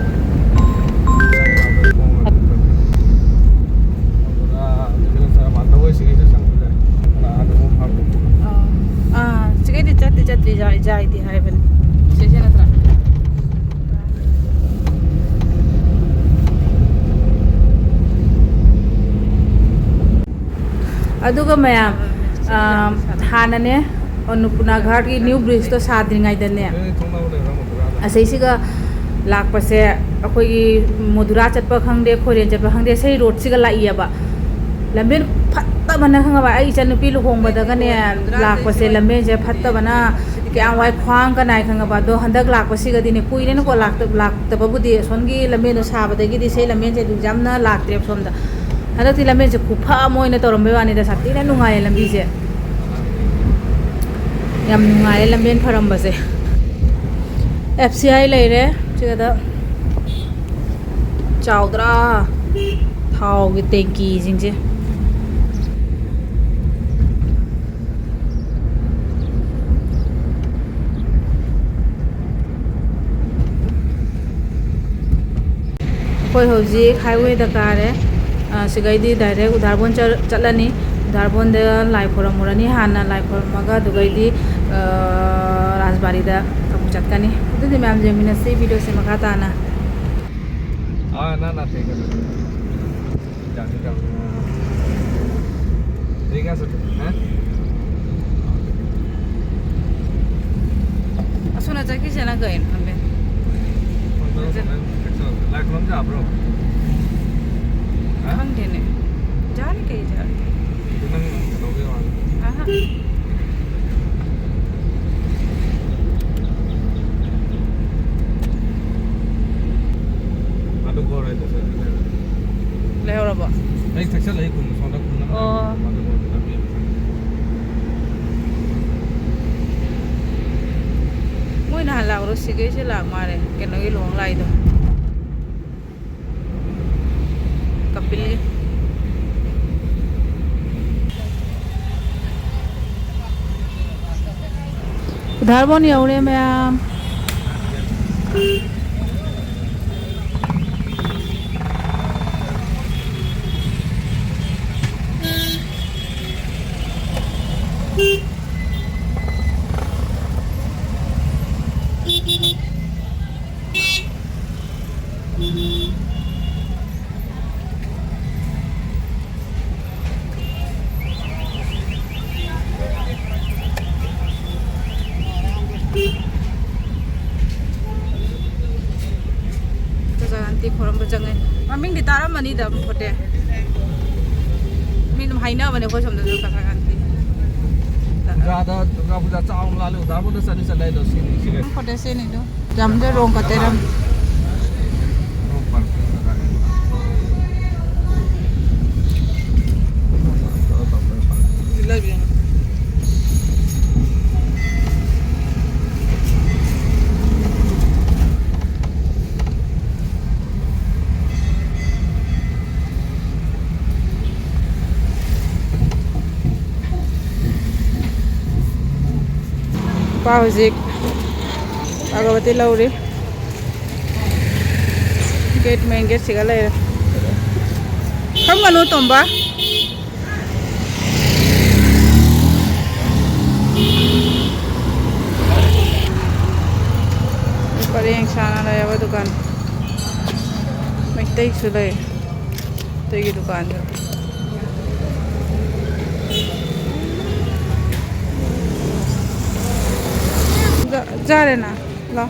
ꯑꯥ, ꯁꯤꯒꯩꯗꯤ ꯆꯠꯇꯤ ꯆꯠꯇ꯭ꯔꯤ, ꯖꯥꯏ-, ꯖꯥꯏꯗꯤ ꯍꯥꯏꯕꯅꯤ꯫ ꯁꯤꯁꯦ ꯅꯠꯇ꯭ꯔꯥ? ꯑꯗꯨꯒ ꯃꯌꯥꯝ, ꯑꯥ, ꯍꯥꯟꯅꯅꯦ, ꯑꯟꯅꯄꯨꯔꯅꯥ ꯘꯥꯠꯀꯤ ꯅ꯭ꯌꯨ ꯕ꯭ꯔꯤꯖꯇꯣ ꯁꯥꯗ꯭ꯔꯤꯉꯩꯗꯅꯦ, ꯑꯁꯤꯁꯤꯒ ꯂꯥꯛꯄꯁꯦ, ꯑꯩꯈꯣꯏꯒꯤ ꯃꯣꯙꯨꯔꯥ ꯆꯠꯄ ꯈꯪꯗꯦ, ꯈꯣꯏꯔꯦꯟ ꯆꯠꯄ ꯈꯪꯗꯦ, ꯁꯤ ꯔꯣꯗꯁꯤꯒ ꯂꯥꯛꯏꯌꯦꯕ꯫ ꯂꯝꯕꯦꯟ ꯐꯠꯇꯕꯅ ꯈꯪꯉꯕ, ꯑꯩ ꯏꯆꯟꯅꯨꯄꯤ ꯂꯨꯍꯣꯡꯕꯗꯒꯅꯦ ꯂꯥꯛꯄꯁꯦ, ꯂꯝꯕꯦꯟꯁꯦ ꯐꯠꯇꯕꯅ ꯀꯌꯥꯝ ꯋꯥꯏ, ꯈ꯭ꯋꯥꯡꯒ ꯅꯥꯏ ꯈꯪꯉꯕ꯫ ꯑꯗꯣ ꯍꯟꯗꯛ ꯂꯥꯛꯄꯁꯤꯒꯗꯤꯅꯦ, ꯀꯨꯏꯔꯦꯅꯀꯣ ꯂꯥꯛꯇ-, ꯂꯥꯛꯇꯕꯕꯨꯗꯤ, ꯑꯁꯣꯝꯒꯤ ꯂꯝꯕꯦꯟꯗꯣ ꯁꯥꯕꯗꯒꯤꯗꯤ ꯁꯤ ꯂꯝꯕꯦꯟꯁꯦ ꯑꯗꯨꯝ ꯌꯥꯝꯅ ꯂꯥꯛꯇ꯭ꯔꯦꯕ ꯁꯣꯝꯗ꯫ ꯍꯟꯗꯛꯇꯤ ꯂꯝꯕꯦꯟꯁꯦ ꯈꯨꯐ ꯑꯃ ꯑꯣꯏꯅ ꯇꯧꯔꯝꯕꯩ ꯋꯥꯅꯤꯗ, ꯁꯥꯊꯤꯅ ꯅꯨꯡꯉꯥꯏꯌꯦ ꯂꯝꯕꯤꯁꯦ꯫ ꯌꯥꯝ ꯅꯨꯡꯉꯥꯏꯔꯦ ꯂꯝꯕꯦꯟ ꯐꯔꯝꯕꯁꯦ꯫ ꯑꯦꯐ ꯁꯤ ꯑꯥꯏ ꯂꯩꯔꯦ ꯁꯤꯗ꯫ ꯆꯥꯎꯗ꯭ꯔꯥ? ꯊꯥꯎꯒꯤ ꯇꯦꯡꯀꯤꯁꯤꯡꯁꯦ꯫ ꯑꯩꯈꯣꯏ ꯍꯧꯖꯤꯛ ꯍꯥꯏꯋꯦꯗ ꯀꯥꯔꯦ꯫ ꯑ, ꯁꯤꯒꯩꯗꯤ ꯗꯥꯏꯔꯦꯛ ꯎꯗꯥꯔꯕꯣꯟ ꯆꯠ-, ꯆꯠꯂꯅꯤ꯫ ꯎꯗꯥꯔꯕꯣꯟꯗ ꯂꯥꯏ ꯈꯣꯏꯔꯝꯃꯨꯔꯅꯤ ꯍꯥꯟꯅ, ꯂꯥꯏ ꯈꯣꯏꯔꯝꯃꯒ ꯑꯗꯨꯒꯩꯗꯤ, ꯑ, ꯔꯥꯖꯕꯥꯔꯤꯗ ꯑꯃꯨꯛ ꯆꯠꯀꯅꯤ꯫ ꯑꯗꯨꯗꯤ ꯃꯌꯥꯝ ꯌꯦꯡꯃꯤꯟꯅꯁꯤ ꯚꯤꯗꯤꯑꯣꯁꯦ ꯃꯈꯥ ꯇꯥꯅ꯫ हाँ, ना, ना, ठीक है, ठीक है। जाने का। ठीक है, सर, हैं? असो ना, जाके जाना गए ना हमें। लाइक लम जा, ब्रो। हाँ? हम देने। जाने के ही जा। इतना नहीं लम जा, लोगे वाला। हाँ। ꯑꯗꯨ ꯒꯣꯜ ꯍꯥꯏꯗꯣ ꯁꯔ꯫ ꯂꯩꯍꯧꯔꯕꯣ? ꯑꯩ ꯊꯛꯆꯜꯂꯛꯏ ꯈꯨꯟ ꯁꯣꯝꯗ ꯈꯨꯟ ꯑꯃ ꯑꯣ꯫ ꯑꯗꯨ ꯒꯣꯜ ꯂꯝꯕꯤ ꯑꯃ ꯆꯪꯉꯦ꯫ ꯑꯩꯈꯣꯏ ꯅꯍꯥꯟ ꯂꯥꯛꯄꯗꯣ ꯁꯤꯒꯩꯁꯦ ꯂꯥꯛ ꯃꯥꯜꯂꯦ, ꯀꯩꯅꯣꯒꯤ ꯂꯨꯍꯣꯡ ꯂꯥꯛꯏꯗꯣ, ꯀꯄꯤꯜꯒꯤ꯫ ꯎꯙꯥꯔꯕꯣꯟ ꯌꯧꯔꯦ ꯃꯌꯥꯝ꯫ ꯆꯥꯆꯥ ꯑꯟꯇꯤ ꯈꯣꯏꯔꯝꯕ ꯆꯪꯉꯦ꯫ ꯃꯃꯤꯡꯗꯤ ꯇꯥꯔꯝꯃꯅꯤꯗ ꯃꯈꯣꯠꯇꯦ꯫ ꯃꯤ ꯑꯗꯨꯝ ꯍꯥꯏꯅꯕꯅꯦ ꯑꯩꯈꯣꯏ ꯁꯣꯝꯗꯁꯨ ꯀꯁꯥ ꯀꯥꯟꯇꯤ꯫ ꯄꯨꯖꯥꯗ, ꯗꯨꯔꯒꯥ ꯄꯨꯖꯥ ꯆꯥꯎꯅ ꯂꯥꯜꯂꯦ, ꯎꯗꯥꯔꯕꯣꯟꯗ ꯆꯠꯂꯤ ꯆꯠꯂꯦ ꯍꯥꯏꯗꯣ ꯁꯤꯅꯤ, ꯁꯤꯅꯤ꯫ ꯃꯈꯣꯠꯇꯦ ꯁꯤꯅꯤꯗꯣ꯫ ꯌꯥꯝꯗ ꯔꯣꯡ ꯀꯇꯦꯔꯝ꯫ ꯅꯨꯄꯥ ꯍꯧꯖꯤꯛ ꯑꯒꯔꯕꯇꯤ ꯂꯧꯔꯤ꯫ ꯒꯦꯠ, ꯃꯦꯟ ꯒꯦꯠꯁꯤꯒ ꯂꯩꯔꯦ꯫ ꯐꯝꯒꯅꯨ, ꯇꯣꯝꯕ꯫ ꯄꯔꯦꯡ ꯁꯥꯅ ꯂꯩꯔꯕ ꯗꯨꯀꯥꯟ꯫ ꯃꯩꯇꯩꯁꯨ ꯂꯩ꯫ ꯃꯩꯇꯩꯒꯤ ꯗꯨꯀꯥꯟꯗ꯫ ꯖꯥ-, ꯖꯥꯔꯦꯅ? ꯂꯥꯎ꯫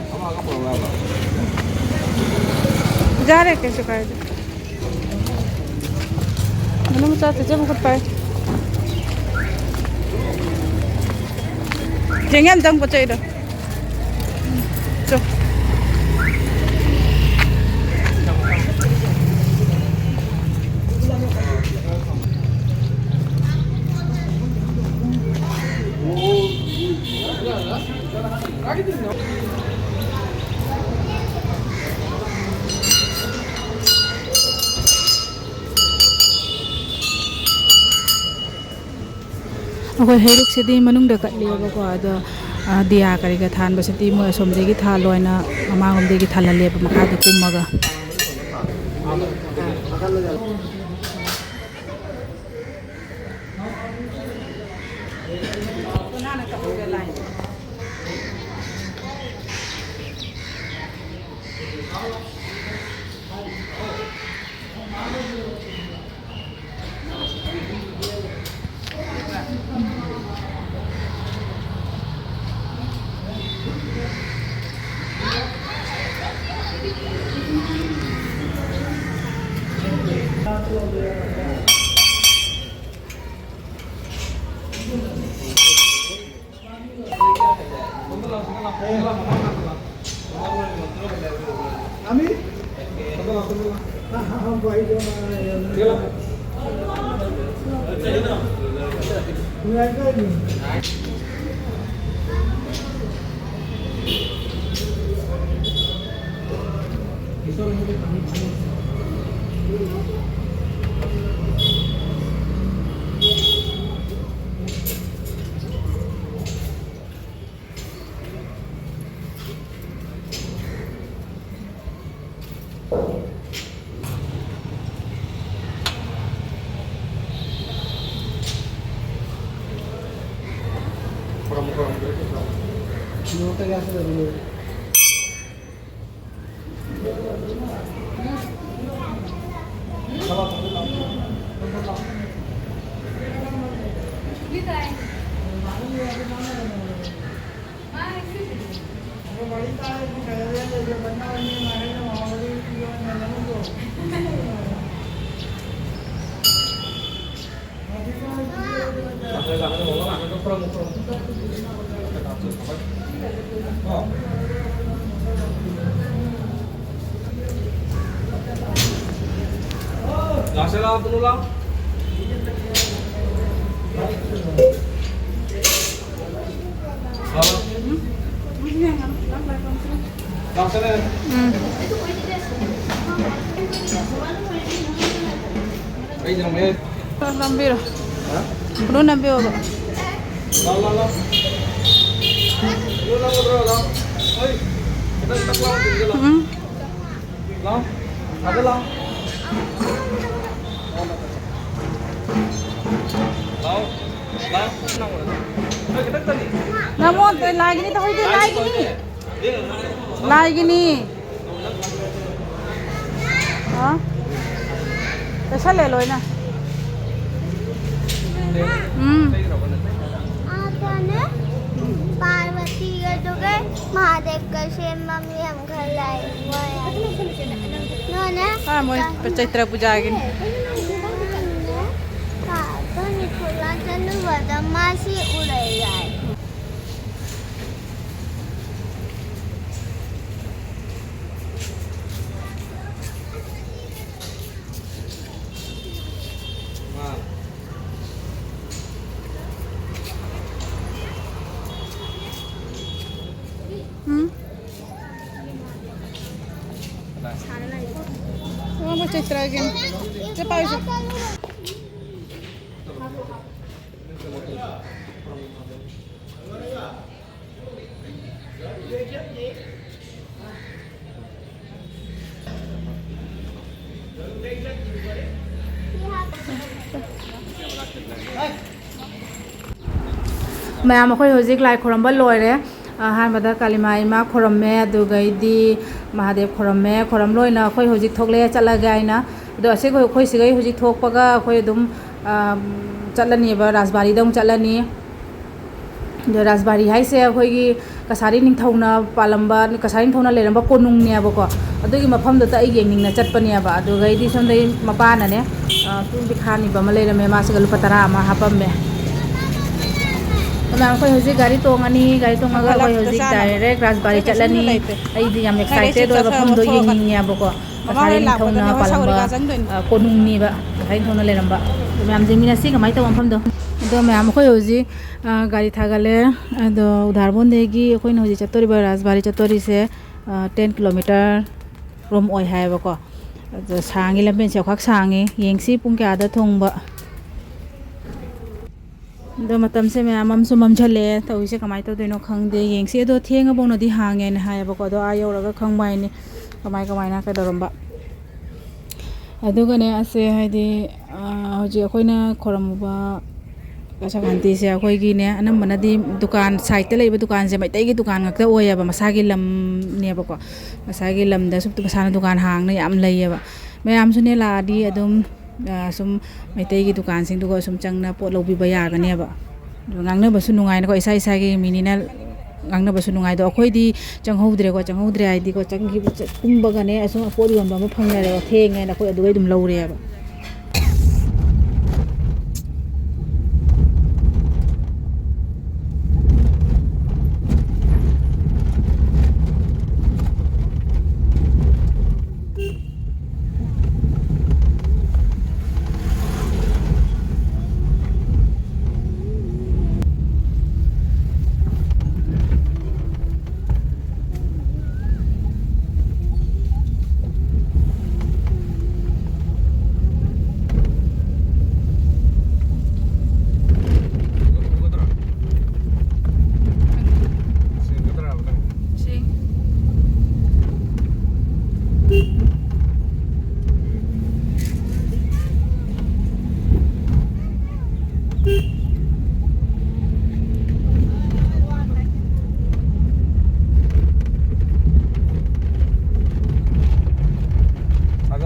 ꯖꯥꯔꯦ, ꯀꯩꯁꯨ ꯀꯥꯏꯗꯦ꯫ ꯃꯅꯨꯡ ꯃꯆꯥ ꯆꯦꯆꯦ ꯃꯈꯨꯠ ꯄꯥꯏ꯫ ꯆꯦꯡ ꯌꯥꯝ ꯆꯪ ꯄꯣꯠ ꯆꯩꯗꯣ꯫ ꯆꯣ꯫ ꯑꯩꯈꯣꯏ ꯍꯩꯔꯨꯛꯁꯤꯗꯤ ꯃꯅꯨꯡꯗ ꯀꯠꯂꯦꯕꯀꯣ, ꯑꯗꯣ, ꯑ, ꯗꯤꯌꯥ ꯀꯔꯤꯒ ꯊꯥꯟꯕꯁꯤꯗꯤ ꯃꯣꯏ ꯑꯁꯣꯝꯗꯒꯤ ꯊꯥꯜꯂꯣ ꯍꯥꯏꯅ ꯃꯃꯥꯡꯂꯣꯝꯗꯒꯤ ꯊꯥꯜꯍꯜꯂꯦꯕ, ꯃꯈꯥꯗ ꯀꯨꯝꯃꯒ꯫ ꯎꯝ꯫ ꯅꯝꯕꯤꯔꯣ꯫ ꯕ꯭ꯂꯨ ꯅꯝꯕꯤꯌꯣꯕ꯫ ꯂꯥꯎ, ꯂꯥꯎ, ꯂꯥꯎ꯫ ꯂꯥꯎ, ꯂꯥꯎ, ꯂꯥꯎ꯫ ꯍꯣꯏ꯫ ꯈꯤꯇꯪ ꯇꯛ ꯂꯥꯎ, ꯇꯤꯟꯗ ꯂꯥꯎ꯫ ꯎꯝ꯫ ꯂꯥꯎ꯫ ꯑꯗ ꯂꯥꯎ꯫ ꯂꯥꯎ꯫ ꯂꯥꯎ꯫ ꯅꯪ ꯈꯤꯇꯪ ꯇꯅꯤ꯫ ꯅꯃꯣꯟ ꯂꯥꯏꯒꯤꯅꯤ ꯇꯧꯍꯩꯗꯦ, ꯂꯥꯏꯒꯤꯅꯤ꯫ ꯂꯥꯏꯒꯤꯅꯤ꯫ ꯑ? ꯆꯠꯁꯜꯂꯦ ꯂꯣꯏꯅ꯫ ꯎꯝ꯫ ꯑꯥꯗꯅꯦ ꯄꯥꯔꯕꯇꯤꯒꯗꯨꯒ ꯃꯍꯥꯗꯦꯕꯀ ꯁꯦꯝꯕ ꯃꯤ ꯌꯥꯝ ꯈꯔ ꯂꯥꯛꯑꯦ꯫ ꯅꯣꯏꯅꯦ? ꯑꯥ, ꯃꯣꯏ ꯆꯩꯇ꯭ꯔ ꯄꯨꯖꯥꯒꯤꯅꯤ꯫ ꯀꯥꯕꯅꯤ ꯊꯣꯛꯂꯛ ꯆꯠꯂꯨꯕꯗ ꯃꯥꯁꯤ ꯎꯔꯛꯑꯦ ꯍꯥꯏ꯫ ꯎꯝ? ꯑꯣ, ꯃꯣꯏ ꯆꯩꯇ꯭ꯔꯒꯤ꯫ ꯆꯦ ꯄꯥꯏꯁꯦ꯫ ꯃꯌꯥꯝ, ꯑꯩꯈꯣꯏ ꯍꯧꯖꯤꯛ ꯂꯥꯏ ꯈꯨꯔꯝꯕ ꯂꯣꯏꯔꯦ꯫ ꯑꯍꯥꯟꯕꯗ ꯀꯥꯂꯤꯃꯥ ꯏꯃꯥ ꯈꯨꯔꯝꯃꯦ, ꯑꯗꯨꯒꯩꯗꯤ ꯃꯍꯥꯗꯦꯕ ꯈꯨꯔꯝꯃꯦ꯫ ꯈꯨꯔꯝ ꯂꯣꯏꯅ ꯑꯩꯈꯣꯏ ꯍꯧꯖꯤꯛ ꯊꯣꯛꯂꯛꯑꯦ ꯆꯠꯂꯒꯦ ꯍꯥꯏꯅ꯫ ꯑꯗꯣ ꯑꯁꯤ ꯑꯩꯈꯣꯏ, ꯑꯩꯈꯣꯏ ꯁꯤꯒꯩ ꯍꯧꯖꯤꯛ ꯊꯣꯛꯄꯒ ꯑꯩꯈꯣꯏ ꯑꯗꯨꯝ, ꯑ, ꯆꯠꯂꯅꯦꯕ, ꯔꯥꯖꯕꯥꯔꯤꯗ ꯑꯃꯨꯛ ꯆꯠꯂꯅꯤ꯫ ꯑꯗꯣ ꯔꯥꯖꯕꯥꯔꯤ ꯍꯥꯏꯁꯦ ꯑꯩꯈꯣꯏꯒꯤ ꯀꯁꯥꯔꯤ ꯅꯤꯡꯊꯧꯅ ꯄꯥꯜꯂꯝꯕ, ꯀꯁꯥꯔꯤ ꯅꯤꯡꯊꯧꯅ ꯂꯩꯔꯝꯕ ꯀꯣꯅꯨꯡꯅꯦꯕꯀꯣ꯫ ꯑꯗꯨꯒꯤ ꯃꯐꯝꯗꯨꯗ ꯑꯩ ꯌꯦꯡꯅꯤꯡꯅ ꯆꯠꯄꯅꯦꯕ꯫ ꯑꯗꯨꯒꯩꯗꯤ ꯁꯣꯝꯗꯒꯤ ꯃꯄꯥꯅꯅꯦ, ꯑ, ꯇꯨꯡ ꯄꯤꯈꯥꯅꯤꯕ ꯑꯃ ꯂꯩꯔꯝꯃꯦ, ꯃꯥꯁꯤꯒ ꯂꯨꯄꯥ ꯇꯔꯥ ꯑꯃ ꯍꯥꯞꯄꯝꯃꯦ꯫ ꯑꯗꯨꯅ ꯑꯩꯈꯣꯏ ꯍꯧꯖꯤꯛ ꯒꯥꯔꯤ ꯇꯣꯡꯉꯅꯤ, ꯒꯥꯔꯤ ꯇꯣꯡꯉꯒ ꯑꯩꯈꯣꯏ ꯍꯧꯖꯤꯛ ꯗꯥꯏꯔꯦꯛ ꯔꯥꯖꯕꯥꯔꯤ ꯆꯠꯂꯅꯤ꯫ ꯑꯩꯗꯤ ꯌꯥꯝ ꯑꯦꯛꯁꯥꯏꯇꯦꯗ ꯑꯣꯏꯕ ꯃꯐꯝꯗꯣ ꯌꯦꯡꯅꯤꯡꯉꯦꯕꯀꯣ꯫ ꯀꯁꯥꯔꯤ ꯅꯤꯡꯊꯧꯅ ꯄꯥꯜꯂꯝꯕ, ꯑ, ꯀꯣꯅꯨꯡꯅꯦꯕ, ꯀꯁꯥꯔꯤ ꯅꯤꯡꯊꯧꯅ ꯂꯩꯔꯝꯕ꯫ ꯃꯌꯥꯝ ꯌꯦꯡꯃꯤꯟꯅꯁꯤ ꯀꯃꯥꯏꯅ ꯇꯧꯕ ꯃꯐꯝꯗꯣ꯫ ꯑꯗꯣ ꯃꯌꯥꯝ ꯑꯩꯈꯣꯏ ꯍꯧꯖꯤꯛ, ꯑ, ꯒꯥꯔꯤ ꯊꯥꯒꯠꯂꯦ꯫ ꯑꯗꯣ ꯎꯗꯥꯔꯕꯣꯟꯗꯒꯤ ꯑꯩꯈꯣꯏꯅ ꯍꯧꯖꯤꯛ ꯆꯠꯇꯣꯔꯤꯕ ꯔꯥꯖꯕꯥꯔꯤ ꯆꯠꯇꯣꯔꯤꯁꯦ, ꯑ, ꯇꯦꯟ ꯀꯤꯂꯣꯃꯤꯇꯔ ꯔꯣꯝ ꯑꯣꯏ ꯍꯥꯏꯌꯦꯕꯀꯣ꯫ ꯑꯗꯣ ꯁꯥꯡꯉꯤ, ꯂꯝꯕꯦꯟꯁꯦ ꯑꯃꯈꯛ ꯁꯥꯡꯉꯤ꯫ ꯌꯦꯡꯁꯤ ꯄꯨꯡ ꯀꯌꯥꯗ ꯊꯨꯡꯕ꯫ ꯑꯗꯣ ꯃꯇꯝꯁꯦ ꯃꯌꯥꯝ ꯑꯃꯁꯨ ꯃꯝꯁꯤꯜꯂꯛꯑꯦ, ꯇꯧꯔꯤꯁꯦ ꯀꯃꯥꯏꯅ ꯇꯧꯗꯣꯏꯅꯣ ꯈꯪꯗꯦ꯫ ꯌꯦꯡꯁꯤ, ꯑꯗꯣ ꯊꯦꯡꯉꯐꯥꯎꯅꯗꯤ ꯍꯥꯡꯉꯦꯅ ꯍꯥꯏꯌꯦꯕꯀꯣ꯫ ꯑꯗꯣ ꯑꯥ ꯌꯧꯔꯒ ꯈꯪꯕ ꯍꯥꯏꯅꯤ ꯀꯃꯥꯏ ꯀꯃꯥꯏꯅ ꯀꯩꯗꯧꯔꯝꯕ꯫ ꯑꯗꯨꯒꯅꯦ, ꯑꯁꯦ ꯍꯥꯏꯗꯤ, ꯑꯥ, ꯍꯧꯖꯤꯛ ꯑꯩꯈꯣꯏꯅ ꯈꯣꯏꯔꯝꯃꯨꯕ ꯀꯁꯥ ꯀꯥꯟꯇꯤꯁꯦ ꯑꯩꯈꯣꯏꯒꯤꯅꯦ, ꯑꯅꯝꯕꯅꯗꯤ ꯗꯨꯀꯥꯟ, ꯁꯥꯏꯠꯇ ꯂꯩꯕ ꯗꯨꯀꯥꯟꯁꯦ ꯃꯩꯇꯩꯒꯤ ꯗꯨꯀꯥꯟ ꯉꯥꯛꯇ ꯑꯣꯏꯌꯦꯕ, ꯃꯁꯥꯒꯤ ꯂꯝꯅꯦꯕꯀꯣ꯫ ꯃꯁꯥꯒꯤ ꯂꯝꯗ ꯁꯨꯝ ꯃꯁꯥꯅ ꯗꯨꯀꯥꯟ ꯍꯥꯡꯅ ꯌꯥꯝ ꯂꯩꯌꯦꯕ꯫ ꯃꯌꯥꯝꯁꯨꯅꯦ ꯂꯥꯛꯑꯗꯤ ꯑꯗꯨꯝ, ꯑ, ꯁꯨꯝ ꯃꯩꯇꯩꯒꯤ ꯗꯨꯀꯥꯟꯁꯤꯡꯗꯨꯒ ꯁꯨꯝ ꯆꯪꯅ ꯄꯣꯠ ꯂꯧꯕꯤꯕ ꯌꯥꯒꯅꯦꯕ꯫ ꯑꯗꯨ ꯉꯥꯡꯅꯕꯁꯨ ꯅꯨꯡꯉꯥꯏꯅꯀꯣ, ꯏꯁꯥ ꯏꯁꯥꯒꯤ ꯃꯤꯅꯤꯅ ꯉꯥꯡꯅꯕꯁꯨ ꯅꯨꯡꯉꯥꯏ꯫ ꯑꯗꯣ ꯑꯩꯈꯣꯏꯗꯤ ꯆꯪꯍꯧꯗ꯭ꯔꯦꯀꯣ, ꯆꯪꯍꯧꯗ꯭ꯔꯦ ꯍꯥꯏꯗꯤꯀꯣ, ꯆꯪꯈꯤꯕ, ꯆ-, ꯀꯨꯝꯕꯒꯅꯦ ꯑꯁꯨꯝ ꯄꯣꯠ ꯌꯣꯟꯕ ꯑꯃ ꯐꯪꯅꯔꯦꯕ, ꯊꯦꯡꯉꯦꯅ ꯑꯩꯈꯣꯏ ꯑꯗꯨꯗꯩ ꯑꯗꯨꯝ ꯂꯧꯔꯦꯕ꯫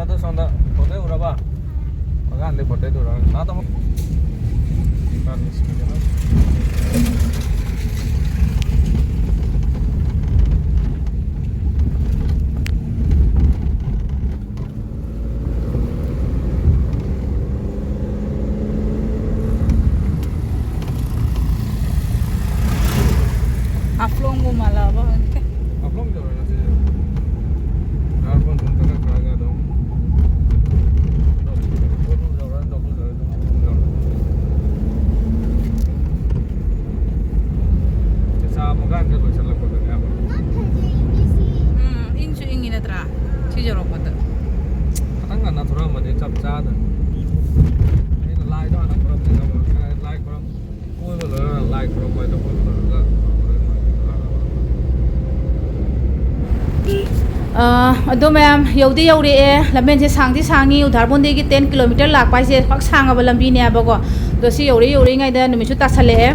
ꯑꯗꯨ ꯁꯣꯝꯗ ꯄꯣꯠ ꯆꯩ ꯎꯔꯕ? ꯑꯉꯥꯡꯗꯤ ꯄꯣꯠ ꯆꯩ ꯎꯔꯕ? ꯂꯥꯛꯑꯣ ꯇꯥꯃꯣ꯫ ꯍꯥꯐꯂꯣꯡꯕꯨ ꯃꯥꯜꯂꯛꯑꯕ ꯈꯪꯗꯦ꯫ ꯍꯥꯐꯂꯣꯡ ꯌꯧꯔꯦ ꯉꯁꯤꯁꯦ꯫ ꯑꯦꯌꯥꯔꯄꯣꯔꯠ ꯁꯨꯝ ꯆꯪꯉꯛꯈ꯭ꯔꯒ ꯑꯗꯨꯝ ꯇꯣꯞꯂꯨ ꯌꯧꯔꯦ, ꯇꯣꯞꯂꯨ ꯌꯧꯔꯦ, ꯑꯗꯨꯝ ꯍꯥꯐꯂꯣꯡ ꯌꯧꯔꯦ꯫ ꯆꯥ ꯃꯨꯛ ꯀꯥꯟꯗ ꯂꯣꯏꯁꯤꯜꯂꯛꯄꯗꯅꯦꯕ꯫ ꯎꯝ, ꯏꯪꯁꯨ ꯏꯪꯉꯤ ꯅꯠꯇ꯭ꯔꯥ? ꯁꯤ ꯌꯧꯔꯛꯄꯗ꯫ ꯈꯤꯇꯪ ꯉꯟꯅ ꯊꯣꯔꯛꯑꯝꯃꯗꯤ ꯆꯞ ꯆꯥꯗꯣꯏꯅꯤ꯫ ꯑꯩꯅ ꯂꯥꯏꯗꯣ ꯍꯥꯟꯅ ꯈꯨꯔꯨꯝꯖꯔꯝꯃꯣ꯫ ꯂꯥꯏ ꯈꯨꯔꯨꯝ꯫ ꯑ, ꯑꯗꯣ ꯃꯌꯥꯝ, ꯌꯧꯗꯤ ꯌꯧꯔꯛꯑꯦ꯫ ꯂꯝꯕꯦꯟꯁꯦ ꯁꯥꯡꯗꯤ ꯁꯥꯡꯉꯤ, ꯎꯙꯥꯔꯕꯣꯟꯗꯒꯤ ten kilometer ꯂꯥꯛꯄ ꯍꯥꯏꯁꯦ ꯄꯥꯛ ꯁꯥꯡꯉꯕ ꯂꯝꯕꯤꯅꯦꯕꯀꯣ꯫ ꯑꯗꯣ ꯁꯤ ꯌꯧꯔꯛꯏ ꯌꯧꯔꯛꯏꯉꯩꯗ ꯅꯨꯃꯤꯠꯁꯨ ꯇꯥꯁꯜꯂꯛꯑꯦ꯫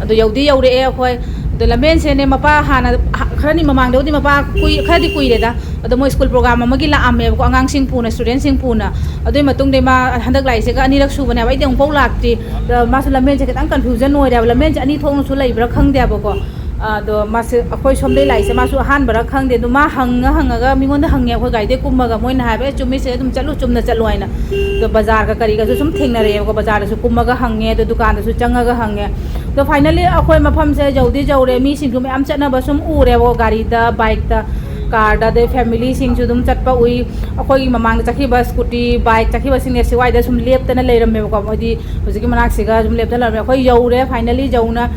ꯑꯗꯣ ꯌꯧꯗꯤ ꯌꯧꯔꯛꯑꯦ ꯑꯩꯈꯣꯏ꯫ ꯑꯗꯣ ꯂꯝꯕꯦꯟꯁꯦꯅꯦ, ꯃꯄꯥ ꯍꯥꯟꯅ, ꯍ-, ꯈꯔꯅꯤ ꯃꯃꯥꯡꯗꯕꯨꯗꯤ ꯃꯄꯥ ꯀꯨꯏ-, ꯈꯔꯗꯤ ꯀꯨꯏꯔꯦꯗ꯫ ꯑꯗꯣ ꯃꯣꯏ ꯁ꯭ꯀꯨꯜ ꯄ꯭ꯔꯣꯒ꯭ꯔꯥꯝ ꯑꯃꯒꯤ ꯂꯥꯛꯑꯝꯃꯦꯕꯀꯣ, ꯑꯉꯥꯡꯁꯤꯡ ꯄꯨꯅ, ꯁ꯭ꯇꯨꯗꯦꯟꯁꯤꯡ ꯄꯨꯅ꯫ ꯑꯗꯨꯒꯤ ꯃꯇꯨꯡꯗ ꯃꯥ ꯍꯟꯗꯛ ꯂꯥꯛꯏꯁꯤꯒ ꯑꯅꯤꯔꯛ ꯁꯨꯕꯅꯦꯕ꯫ ꯑꯩꯗꯤ ꯑꯃꯨꯛꯐꯥꯎ ꯂꯥꯛꯇ꯭ꯔꯤ꯫ ꯑꯗ ꯃꯥꯁꯨ ꯂꯝꯕꯦꯟꯁꯦ ꯈꯤꯇꯪ ꯀꯟꯐ꯭ꯌꯨꯖꯟ ꯑꯣꯏꯔꯦꯕ, ꯂꯝꯕꯦꯟꯁꯦ ꯑꯅꯤ ꯊꯣꯛꯅꯁꯨ ꯂꯩꯕ꯭ꯔꯥ ꯈꯪꯗꯦꯕꯀꯣ꯫ ꯑꯗꯣ ꯃꯥꯁꯦ ꯑꯩꯈꯣꯏ ꯁꯣꯝꯗꯩ ꯂꯥꯛꯏꯁꯦ ꯃꯥꯁꯨ ꯑꯍꯥꯟꯕꯔꯥ ꯈꯪꯗꯦ꯫ ꯑꯗꯣ ꯃꯥ ꯍꯪꯉ ꯍꯪꯉꯒ ꯃꯤꯉꯣꯟꯗ ꯍꯪꯉꯦ, ꯑꯩꯈꯣꯏ ꯒꯥꯔꯤꯗꯩ ꯀꯨꯝꯃꯒ꯫ ꯃꯣꯏꯅ ꯍꯥꯏꯕ, "ꯑꯦ, ꯆꯨꯝꯃꯤ ꯆꯦ, ꯑꯗꯨꯝ ꯆꯠꯂꯨ, ꯆꯨꯝꯅ ꯆꯠꯂꯨ" ꯍꯥꯏꯅ꯫ ꯑꯗꯣ ꯕꯖꯥꯔꯒ ꯀꯔꯤꯒꯁꯨ ꯁꯨꯝ ꯊꯦꯡꯅꯔꯛꯑꯦꯕꯀꯣ, ꯕꯖꯥꯔꯗꯁꯨ ꯀꯨꯝꯃꯒ ꯍꯪꯉꯦ, ꯑꯗꯣ ꯗꯨꯀꯥꯟꯗꯁꯨ ꯆꯪꯉꯒ ꯍꯪꯉꯦ꯫ ꯑꯗꯣ finally ꯑꯩꯈꯣꯏ ꯃꯐꯝꯁꯦ ꯌꯧꯗꯤ ꯌꯧꯔꯦ, ꯃꯤꯁꯤꯡꯁꯨ ꯃꯌꯥꯝ ꯆꯠꯅꯕ ꯁꯨꯝ ꯎꯔꯦꯕꯀꯣ, ꯒꯥꯔꯤꯗ, ꯕꯥꯏꯛꯇ, ꯀꯥꯔꯗ, ꯑꯗꯩ ꯐꯦꯃꯤꯂꯤꯁꯤꯡꯁꯨ ꯑꯗꯨꯝ ꯆꯠꯄ ꯎꯏ꯫ ꯑꯩꯈꯣꯏꯒꯤ ꯃꯃꯥꯡꯗ ꯆꯠꯈꯤꯕ ꯁ꯭ꯀꯨꯇꯤ, ꯕꯥꯏꯛ ꯆꯠꯈꯤꯕꯁꯤꯡꯁꯦ ꯁꯤꯋꯥꯏꯗ ꯁꯨꯝ ꯂꯦꯞꯇꯅ ꯂꯩꯔꯝꯃꯦꯕꯀꯣ, ꯃꯣꯏꯗꯤ ꯍꯧꯖꯤꯛꯀꯤ ꯃꯅꯥꯛꯁꯤꯒ ꯁꯨꯝ ꯂꯦꯞꯇꯅ ꯂꯩꯔꯝꯃꯦ꯫ ꯑꯩꯈꯣꯏ ꯌꯧꯔꯦ, finally ꯌꯧꯅ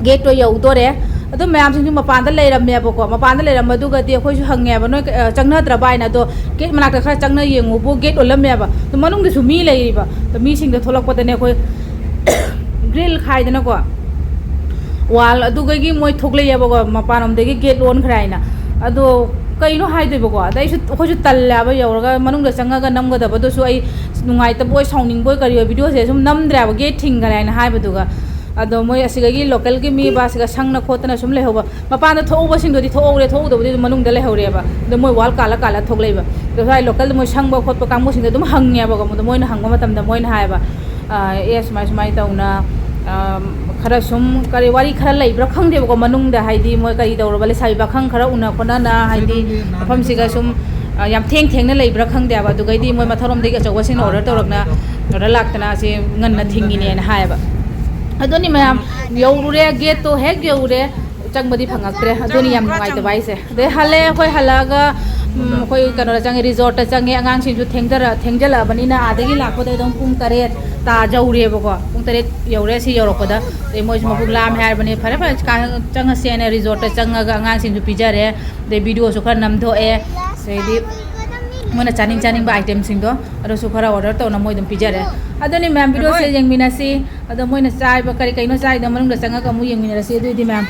ꯒꯦꯠꯇꯣ ꯌꯧꯗꯣꯔꯦ꯫ ꯑꯗꯨꯝ ꯃꯌꯥꯝꯁꯤꯡꯁꯨ ꯃꯄꯥꯟꯗ ꯂꯩꯔꯝꯃꯦꯕꯀꯣ꯫ ꯃꯄꯥꯟꯗ ꯂꯩꯔꯝꯕꯗꯨꯒꯗꯤ ꯑꯩꯈꯣꯏꯁꯨ ꯍꯪꯉꯦꯕ, "ꯅꯣꯏ, ꯑ, ꯆꯪꯅꯗ꯭ꯔꯕ?" ꯍꯥꯏꯅ꯫ ꯑꯗꯣ, "ꯒꯦꯠ ꯃꯅꯥꯛꯇ ꯈꯔ ꯆꯪꯅ ꯌꯦꯡꯉꯨꯕꯨ ꯒꯦꯠ ꯂꯣꯜꯂꯝꯃꯦꯕ꯫ ꯑꯗꯣ ꯃꯅꯨꯡꯗꯁꯨ ꯃꯤ ꯂꯩꯔꯤꯕ꯫ ꯑꯗꯣ ꯃꯤꯁꯤꯡꯗꯣ ꯊꯣꯛꯂꯛꯄꯗꯅꯦ ꯑꯩꯈꯣꯏ ꯒ꯭ꯔꯤꯜ ꯈꯥꯏꯗꯅꯀꯣ, ꯋꯥꯜ ꯑꯗꯨꯒꯒꯤ ꯃꯣꯏ ꯊꯣꯛꯂꯛꯑꯦꯕꯀꯣ, ꯃꯄꯥꯟꯂꯣꯝꯗꯒꯤ ꯒꯦꯠ ꯂꯣꯟꯈ꯭ꯔꯦ ꯍꯥꯏꯅ꯫ ꯑꯗꯣ ꯀꯩꯅꯣ ꯍꯥꯏꯗꯣꯏꯕꯀꯣ? ꯑꯗ ꯑꯩꯁꯨ, ꯑꯩꯈꯣꯏꯁꯨ ꯇꯜꯂꯦꯕ, ꯌꯧꯔꯒ ꯃꯅꯨꯡꯗ ꯆꯪꯉꯒ ꯅꯝꯒꯗꯕꯗꯨꯁꯨ ꯑꯩ ꯅꯨꯡꯉꯥꯏꯇꯕꯣꯏ ꯁꯥꯎꯅꯤꯡꯕꯣꯏ ꯀꯔꯤꯑꯣꯏ, ꯚꯤꯗꯤꯑꯣꯁꯦ ꯁꯨꯝ ꯅꯝꯗ꯭ꯔꯦꯕ, ꯒꯦꯠ ꯊꯤꯡꯈ꯭ꯔꯦ ꯍꯥꯏꯅ ꯍꯥꯏꯕꯗꯨꯒ꯫ ꯑꯗꯣ ꯃꯣꯏ ꯑꯁꯤꯗꯒꯤ ꯂꯣꯀꯦꯜꯒꯤ ꯃꯤ ꯕꯁꯁꯤꯒ ꯁꯪꯅ ꯈꯣꯠꯇꯅ ꯁꯨꯝ ꯂꯩꯍꯧꯕ, ꯃꯄꯥꯟꯗ ꯊꯣꯛꯍꯧꯕꯁꯤꯡꯗꯨꯗꯤ ꯊꯣꯛꯍꯧꯔꯦ, ꯊꯣꯛꯍꯧꯗꯕꯗꯤ ꯑꯗꯨꯝ ꯃꯅꯨꯡꯗ ꯂꯩꯍꯧꯔꯦꯕ꯫ ꯑꯗꯣ ꯃꯣꯏ ꯋꯥꯜ ꯀꯥꯜꯂ ꯀꯥꯜꯂ ꯊꯣꯛꯂꯛꯏꯕ꯫ ꯑꯗꯣ ꯁ꯭ꯋꯥꯏ ꯂꯣꯀꯦꯜꯗ ꯃꯣꯏ ꯁꯪꯕ ꯈꯣꯠꯄ ꯀꯥꯡꯕꯨꯁꯤꯡꯗꯣ ꯑꯗꯨꯝ ꯍꯪꯉꯦꯕꯀꯣ꯫ ꯑꯗꯣ ꯃꯣꯏꯅ ꯍꯪꯕ ꯃꯇꯝꯗ ꯃꯣꯏꯅ ꯍꯥꯏꯌꯦꯕ, "ꯑꯥ, ꯑꯦ, ꯁꯨꯃꯥꯏ ꯁꯨꯃꯥꯏꯅ ꯇꯧꯅ, ꯑꯥ, ꯈꯔ ꯁꯨꯝ ꯀꯔꯤ ꯋꯥꯔꯤ ꯈꯔ ꯂꯩꯕ꯭ꯔꯥ ꯈꯪꯗꯦꯕꯀꯣ, ꯃꯅꯨꯡꯗ ꯍꯥꯏꯗꯤ ꯃꯣꯏ ꯀꯔꯤ ꯇꯧꯔꯕ, ꯂꯩꯁꯥꯕꯤ ꯄꯥꯈꯪ ꯈꯔ ꯎꯅ ꯈꯣꯠꯅꯅ ꯍꯥꯏꯗꯤ ꯃꯐꯝꯁꯤꯒ ꯁꯨꯝ, ꯑꯥ, ꯌꯥꯝ ꯊꯦꯡ ꯊꯦꯡꯅ ꯂꯩꯕ꯭ꯔꯥ ꯈꯪꯗꯦꯕ꯫ ꯑꯗꯨꯒꯩꯗꯤ ꯃꯣꯏ ꯃꯊꯧꯔꯣꯝꯗꯒꯤ ꯑꯆꯧꯕꯁꯤꯡꯅ ꯑꯣꯔꯗꯔ ꯇꯧꯔꯛꯅ, ꯑꯣꯔꯗꯔ ꯂꯥꯛꯇꯅ ꯑꯁꯤ ꯉꯟꯅ ꯊꯤꯡꯉꯤꯅꯦꯅ" ꯍꯥꯏꯌꯦꯕ꯫ ꯑꯗꯨꯅꯤ ꯃꯌꯥꯝ, ꯌꯧꯔꯨꯔꯦ, ꯒꯦꯠꯇꯣ ꯍꯦꯛ ꯌꯧꯔꯦ, ꯆꯪꯕꯗꯤ ꯐꯪꯉꯛꯇ꯭ꯔꯦ꯫ ꯑꯗꯨꯅꯤ ꯌꯥꯝ ꯅꯨꯡꯉꯥꯏꯇꯕ ꯍꯥꯏꯁꯦ꯫ ꯑꯗꯩ ꯍꯜꯂꯛꯑꯦ, ꯑꯩꯈꯣꯏ ꯍꯜꯂꯛꯑꯒ, ꯎꯝ, ꯑꯩꯈꯣꯏ ꯀꯩꯅꯣꯗ ꯆꯪꯉꯦ, ꯔꯤꯖꯣꯔꯠꯇ ꯆꯪꯉꯦ꯫ ꯑꯉꯥꯡꯁꯤꯡꯁꯨ ꯊꯦꯡꯊꯔ-, ꯊꯦꯡꯖꯜꯂꯛꯑꯕꯅꯤꯅ ꯑꯥꯗꯒꯤ ꯂꯥꯛꯄꯗ ꯑꯗꯨꯝ ꯄꯨꯡ ꯇꯔꯦꯠ ꯇꯥ ꯌꯧꯔꯦꯕꯀꯣ꯫ ꯄꯨꯡ ꯇꯔꯦꯠ ꯌꯧꯔꯦ꯫ ꯁꯤ ꯌꯧꯔꯛꯄꯗ ꯑꯗꯩ ꯃꯣꯏꯁꯨ ꯃꯕꯨꯛ ꯂꯥꯝꯃꯦ ꯍꯥꯏꯔꯕꯅꯤ, "ꯐꯔꯦ, ꯐꯔꯦ, ꯀꯥ-, ꯆꯪꯉꯁꯦꯅ" ꯔꯤꯖꯣꯔꯠꯇ ꯆꯪꯉꯒ ꯑꯉꯥꯡꯁꯤꯡꯁꯨ ꯄꯤꯖꯔꯦ꯫ ꯑꯗꯩ ꯚꯤꯗꯤꯑꯣꯁꯨ ꯈꯔ ꯅꯝꯊꯣꯛꯑꯦ꯫ ꯑꯗꯩꯗꯤ ꯃꯣꯏꯅ ꯆꯥꯅꯤꯡ ꯆꯥꯅꯤꯡꯕ item ꯁꯤꯡꯗꯣ ꯑꯗꯨꯁꯨ ꯈꯔ order ꯇꯧꯅ ꯃꯣꯏ ꯑꯗꯨꯝ ꯄꯤꯖꯔꯦ꯫ ꯑꯗꯨꯅꯤ ꯃꯌꯥꯝ, video ꯁꯦ ꯌꯦꯡꯃꯤꯟꯅꯁꯤ꯫ ꯑꯗꯣ ꯃꯣꯏꯅ ꯆꯥꯔꯤꯕ ꯀꯔꯤ ꯀꯩꯅꯣ ꯆꯥꯔꯤꯗꯣ ꯃꯅꯨꯡꯗ ꯆꯪꯉꯒ ꯑꯃꯨꯛ ꯌꯦꯡꯃꯤꯟꯅꯔꯁꯤ꯫ ꯑꯗꯨꯑꯣꯏꯗꯤ ꯃꯌꯥꯝ,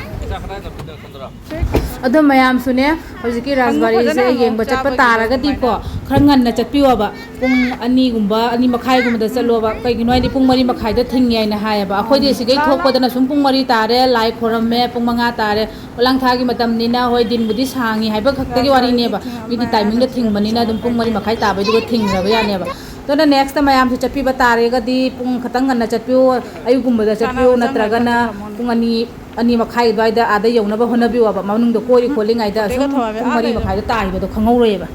ꯑꯗꯣ ꯃꯌꯥꯝꯁꯨꯅꯦ, ꯍꯧꯖꯤꯛꯀꯤ ꯔꯥꯖꯕꯥꯔꯤꯁꯦ ꯌꯦꯡꯕ ꯆꯠꯄ ꯇꯥꯔꯒꯗꯤꯀꯣ, ꯈꯔ ꯉꯟꯅ ꯆꯠꯄꯤꯌꯣꯕ꯫ ꯄꯨꯡ ꯑꯅꯤꯒꯨꯝꯕ, ꯑꯅꯤ ꯃꯈꯥꯏꯒꯨꯝꯕꯗ ꯆꯠꯂꯣꯕ꯫ ꯀꯩꯒꯤꯅꯣ ꯍꯥꯏꯗꯤ ꯄꯨꯡ ꯃꯔꯤ ꯃꯈꯥꯏꯗ ꯊꯤꯡꯉꯦ ꯍꯥꯏꯅ ꯍꯥꯏꯌꯦꯕ꯫ ꯑꯩꯈꯣꯏꯗꯤ ꯁꯤꯗꯩ ꯊꯣꯛꯄꯗꯅ ꯁꯨꯝ ꯄꯨꯡ ꯃꯔꯤ ꯇꯥꯔꯦ, ꯂꯥꯏ ꯈꯣꯏꯔꯝꯃꯦ, ꯄꯨꯡ ꯃꯉꯥ ꯇꯥꯔꯦ꯫ ꯍꯣꯂꯪ ꯊꯥꯒꯤ ꯃꯇꯝꯅꯤꯅ, ꯍꯣꯏ, ꯗꯤꯟꯕꯨꯗꯤ ꯁꯥꯡꯉꯤ ꯍꯥꯏꯕ ꯈꯛꯇꯒꯤ ꯋꯥꯔꯤꯅꯦꯕ꯫ ꯃꯤꯗꯤ timing ꯗ ꯊꯤꯡꯕꯅꯤꯅ ꯑꯗꯨꯝ ꯄꯨꯡ ꯃꯔꯤ ꯃꯈꯥꯏ ꯇꯥꯕꯩꯗꯨꯒ ꯊꯤꯡꯈ꯭ꯔꯕ ꯌꯥꯅꯦꯕ꯫ ꯑꯗꯨꯅ next ꯇ ꯃꯌꯥꯝꯁꯨ ꯆꯠꯄꯤꯕ ꯇꯥꯔꯒꯗꯤ ꯄꯨꯡ ꯈꯇꯪ ꯉꯟꯅ ꯆꯠꯄꯤꯌꯨ, ꯑꯌꯨꯛꯀꯨꯝꯕꯗ ꯆꯠꯄꯤꯌꯨ, ꯅꯠꯇ꯭ꯔꯒꯅ ꯄꯨꯡ ꯑꯅꯤ, ꯑꯅꯤ ꯃꯈꯥꯏ ꯑꯗꯨꯋꯥꯏꯗ ꯑꯥꯗ ꯌꯧꯅꯕ ꯍꯣꯠꯅꯕꯤꯌꯣꯕ꯫ ꯃꯅꯨꯡꯗ ꯀꯣꯏꯔꯤ ꯈꯣꯠꯂꯤꯉꯩꯗ ꯁꯨꯝ ꯄꯨꯡ ꯃꯔꯤ ꯃꯈꯥꯏꯗ ꯇꯥꯈꯤꯕꯗꯣ ꯈꯪꯍꯧꯔꯣꯏꯕ꯫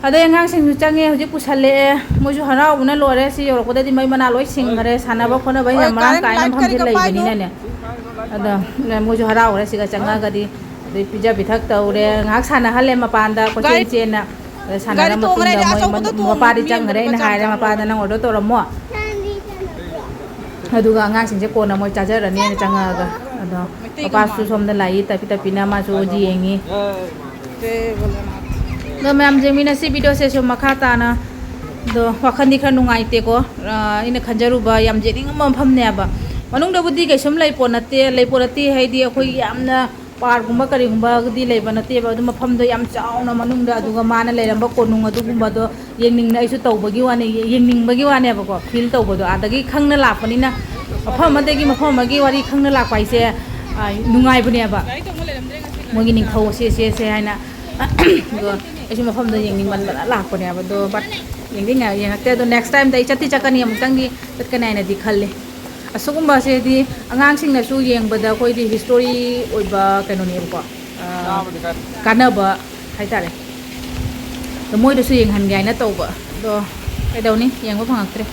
ꯑꯗꯩ ꯑꯉꯥꯡꯁꯤꯡꯁꯨ ꯆꯪꯉꯦ, ꯍꯧꯖꯤꯛ ꯄꯨꯁꯜꯂꯛꯑꯦ꯫ ꯃꯣꯏꯁꯨ ꯍꯔꯥꯎꯕꯅ ꯂꯣꯏꯔꯦ꯫ ꯁꯤ ꯌꯧꯔꯛꯄꯗꯗꯤ ꯃꯩ ꯃꯅꯥ ꯂꯣꯏ ꯁꯤꯡꯈ꯭ꯔꯦ꯫ ꯁꯥꯟꯅꯕ ꯈꯣꯠꯅꯕ ꯌꯥꯝ ꯃꯔꯥꯡ ꯀꯥꯏꯅ ꯃꯐꯝꯁꯦ ꯂꯩꯕꯅꯤꯅꯅꯦ꯫ ꯑꯗꯣ ꯃꯣꯏꯁꯨ ꯍꯔꯥꯎꯈ꯭ꯔꯦ꯫ ꯁꯤꯒ ꯆꯪꯉꯛꯑꯒꯗꯤ ꯑꯗꯩ ꯄꯤꯖ ꯄꯤꯊꯛ ꯇꯧꯔꯦ꯫ ꯉꯥꯏꯍꯥꯛ ꯁꯥꯟꯅꯍꯜꯂꯦ ꯃꯄꯥꯟꯗ ꯀꯣꯏꯆꯦꯟ ꯆꯦꯟꯅ꯫ ꯑꯗ ꯁꯥꯟꯅꯔ ꯃꯇꯨꯡꯗ ꯃꯣꯏ ꯃꯄꯥꯗꯤ ꯆꯪꯈ꯭ꯔꯦ꯫ ꯑꯩꯅ ꯍꯥꯏꯔꯦ, "ꯃꯄꯥꯗ ꯅꯪ order ꯇꯧꯔꯝꯃꯣ꯫ ꯑꯗꯨꯒ ꯑꯉꯥꯡꯁꯤꯡꯁꯦ ꯀꯣꯟꯅ ꯃꯣꯏ ꯆꯥꯖꯔꯅꯤꯅ ꯆꯪꯉꯛꯑꯒ꯫ ꯑꯗꯣ ꯃꯄꯥꯁꯨ ꯁꯣꯝꯗ ꯂꯥꯛꯏ, ꯇꯞꯄꯤ ꯇꯞꯄꯤꯅ ꯃꯥꯁꯨ ꯌꯦꯡꯉꯤ꯫ ꯑꯗꯣ ꯃꯌꯥꯝ ꯌꯦꯡꯃꯤꯟꯅꯁꯤ video ꯁꯦ ꯁꯨꯝ ꯃꯈꯥ ꯇꯥꯅ꯫ ꯑꯗꯣ ꯋꯥꯈꯜꯗꯤ ꯈꯔ ꯅꯨꯡꯉꯥꯏꯇꯦꯀꯣ꯫ ꯑ, ꯑꯩꯅ ꯈꯟꯖꯔꯨꯕ ꯌꯥꯝ ꯌꯦꯡꯅꯤꯡꯕ ꯃꯐꯝꯅꯦꯕ꯫ ꯃꯅꯨꯡꯗꯕꯨꯗꯤ ꯀꯩꯁꯨꯝ ꯂꯩꯄꯣꯠ ꯅꯠꯇꯦ, ꯂꯩꯄꯣꯠ ꯅꯠꯇꯦ ꯍꯥꯏꯗꯤ ꯑꯩꯈꯣꯏ ꯌꯥꯝꯅ park ꯀꯨꯝꯕ ꯀꯔꯤꯒꯨꯝꯕꯒꯗꯤ ꯂꯩꯕ ꯅꯠꯇꯦꯕ꯫ ꯑꯗꯨ ꯃꯐꯝꯗꯣ ꯌꯥꯝ ꯆꯥꯎꯅ ꯃꯅꯨꯡꯗ, ꯑꯗꯨꯒ ꯃꯥꯅ ꯂꯩꯔꯝꯕ ꯀꯣꯅꯨꯡ ꯑꯗꯨꯒꯨꯝꯕꯗꯣ ꯌꯦꯡꯅꯤꯡꯅ ꯑꯩꯁꯨ ꯇꯧꯕꯒꯤ ꯋꯥꯅꯦ, ꯌꯦꯡꯅꯤꯡꯕꯒꯤ ꯋꯥꯅꯦꯕꯀꯣ꯫ Feel ꯇꯧꯕꯗꯣ ꯑꯥꯗꯒꯤ ꯈꯪꯅ ꯂꯥꯛꯄꯅꯤꯅ, ꯃꯐꯝ ꯑꯃꯗꯒꯤ ꯃꯐꯝ ꯑꯃꯒꯤ ꯋꯥꯔꯤ ꯈꯪꯅ ꯂꯥꯛꯄ ꯍꯥꯏꯁꯦ, ꯑ, ꯅꯨꯡꯉꯥꯏꯕꯅꯦꯕ꯫ ꯃꯣꯏꯒꯤ ꯅꯤꯡꯊꯧ ꯑꯁꯤ, ꯑꯁꯤ, ꯑꯁꯤ ꯍꯥꯏꯅ꯫ ꯑꯗꯣ ꯑꯩꯁꯨ ꯃꯐꯝꯗꯣ ꯌꯦꯡꯅꯤꯡꯃꯟꯕꯅ ꯂꯥꯛꯄꯅꯦꯕ꯫ ꯑꯗꯣ but ꯌꯦꯡꯗꯤ ꯉꯥꯏ-, ꯌꯦꯡꯉꯛꯇꯦ꯫ ꯑꯗꯣ next time ꯗ ꯑꯩ ꯆꯠꯇꯤ ꯆꯠꯀꯅꯤ, ꯑꯃꯨꯛꯇꯪꯗꯤ ꯆꯠꯀꯅꯤ ꯍꯥꯏꯅꯗꯤ ꯈꯜꯂꯤ꯫ ꯑꯁꯤꯒꯨꯝꯕꯁꯤꯗꯤ ꯑꯉꯥꯡꯁꯤꯡꯅꯁꯨ ꯌꯦꯡꯕꯗ ꯑꯩꯈꯣꯏꯗꯤ history ꯑꯣꯏꯕ ꯀꯩꯅꯣꯅꯦꯕꯀꯣ, ꯑ, ꯀꯥꯟꯅꯕ ꯍꯥꯏꯇꯥꯔꯦ꯫ ꯑꯗꯣ ꯃꯣꯏꯗꯁꯨ ꯌꯦꯡꯍꯟꯒꯦ ꯍꯥꯏꯅ ꯇꯧꯕ꯫ ꯑꯗꯣ ꯀꯩꯗꯧꯅꯤ, ꯌꯦꯡꯕ ꯐꯪꯉꯛꯇ꯭ꯔꯦ꯫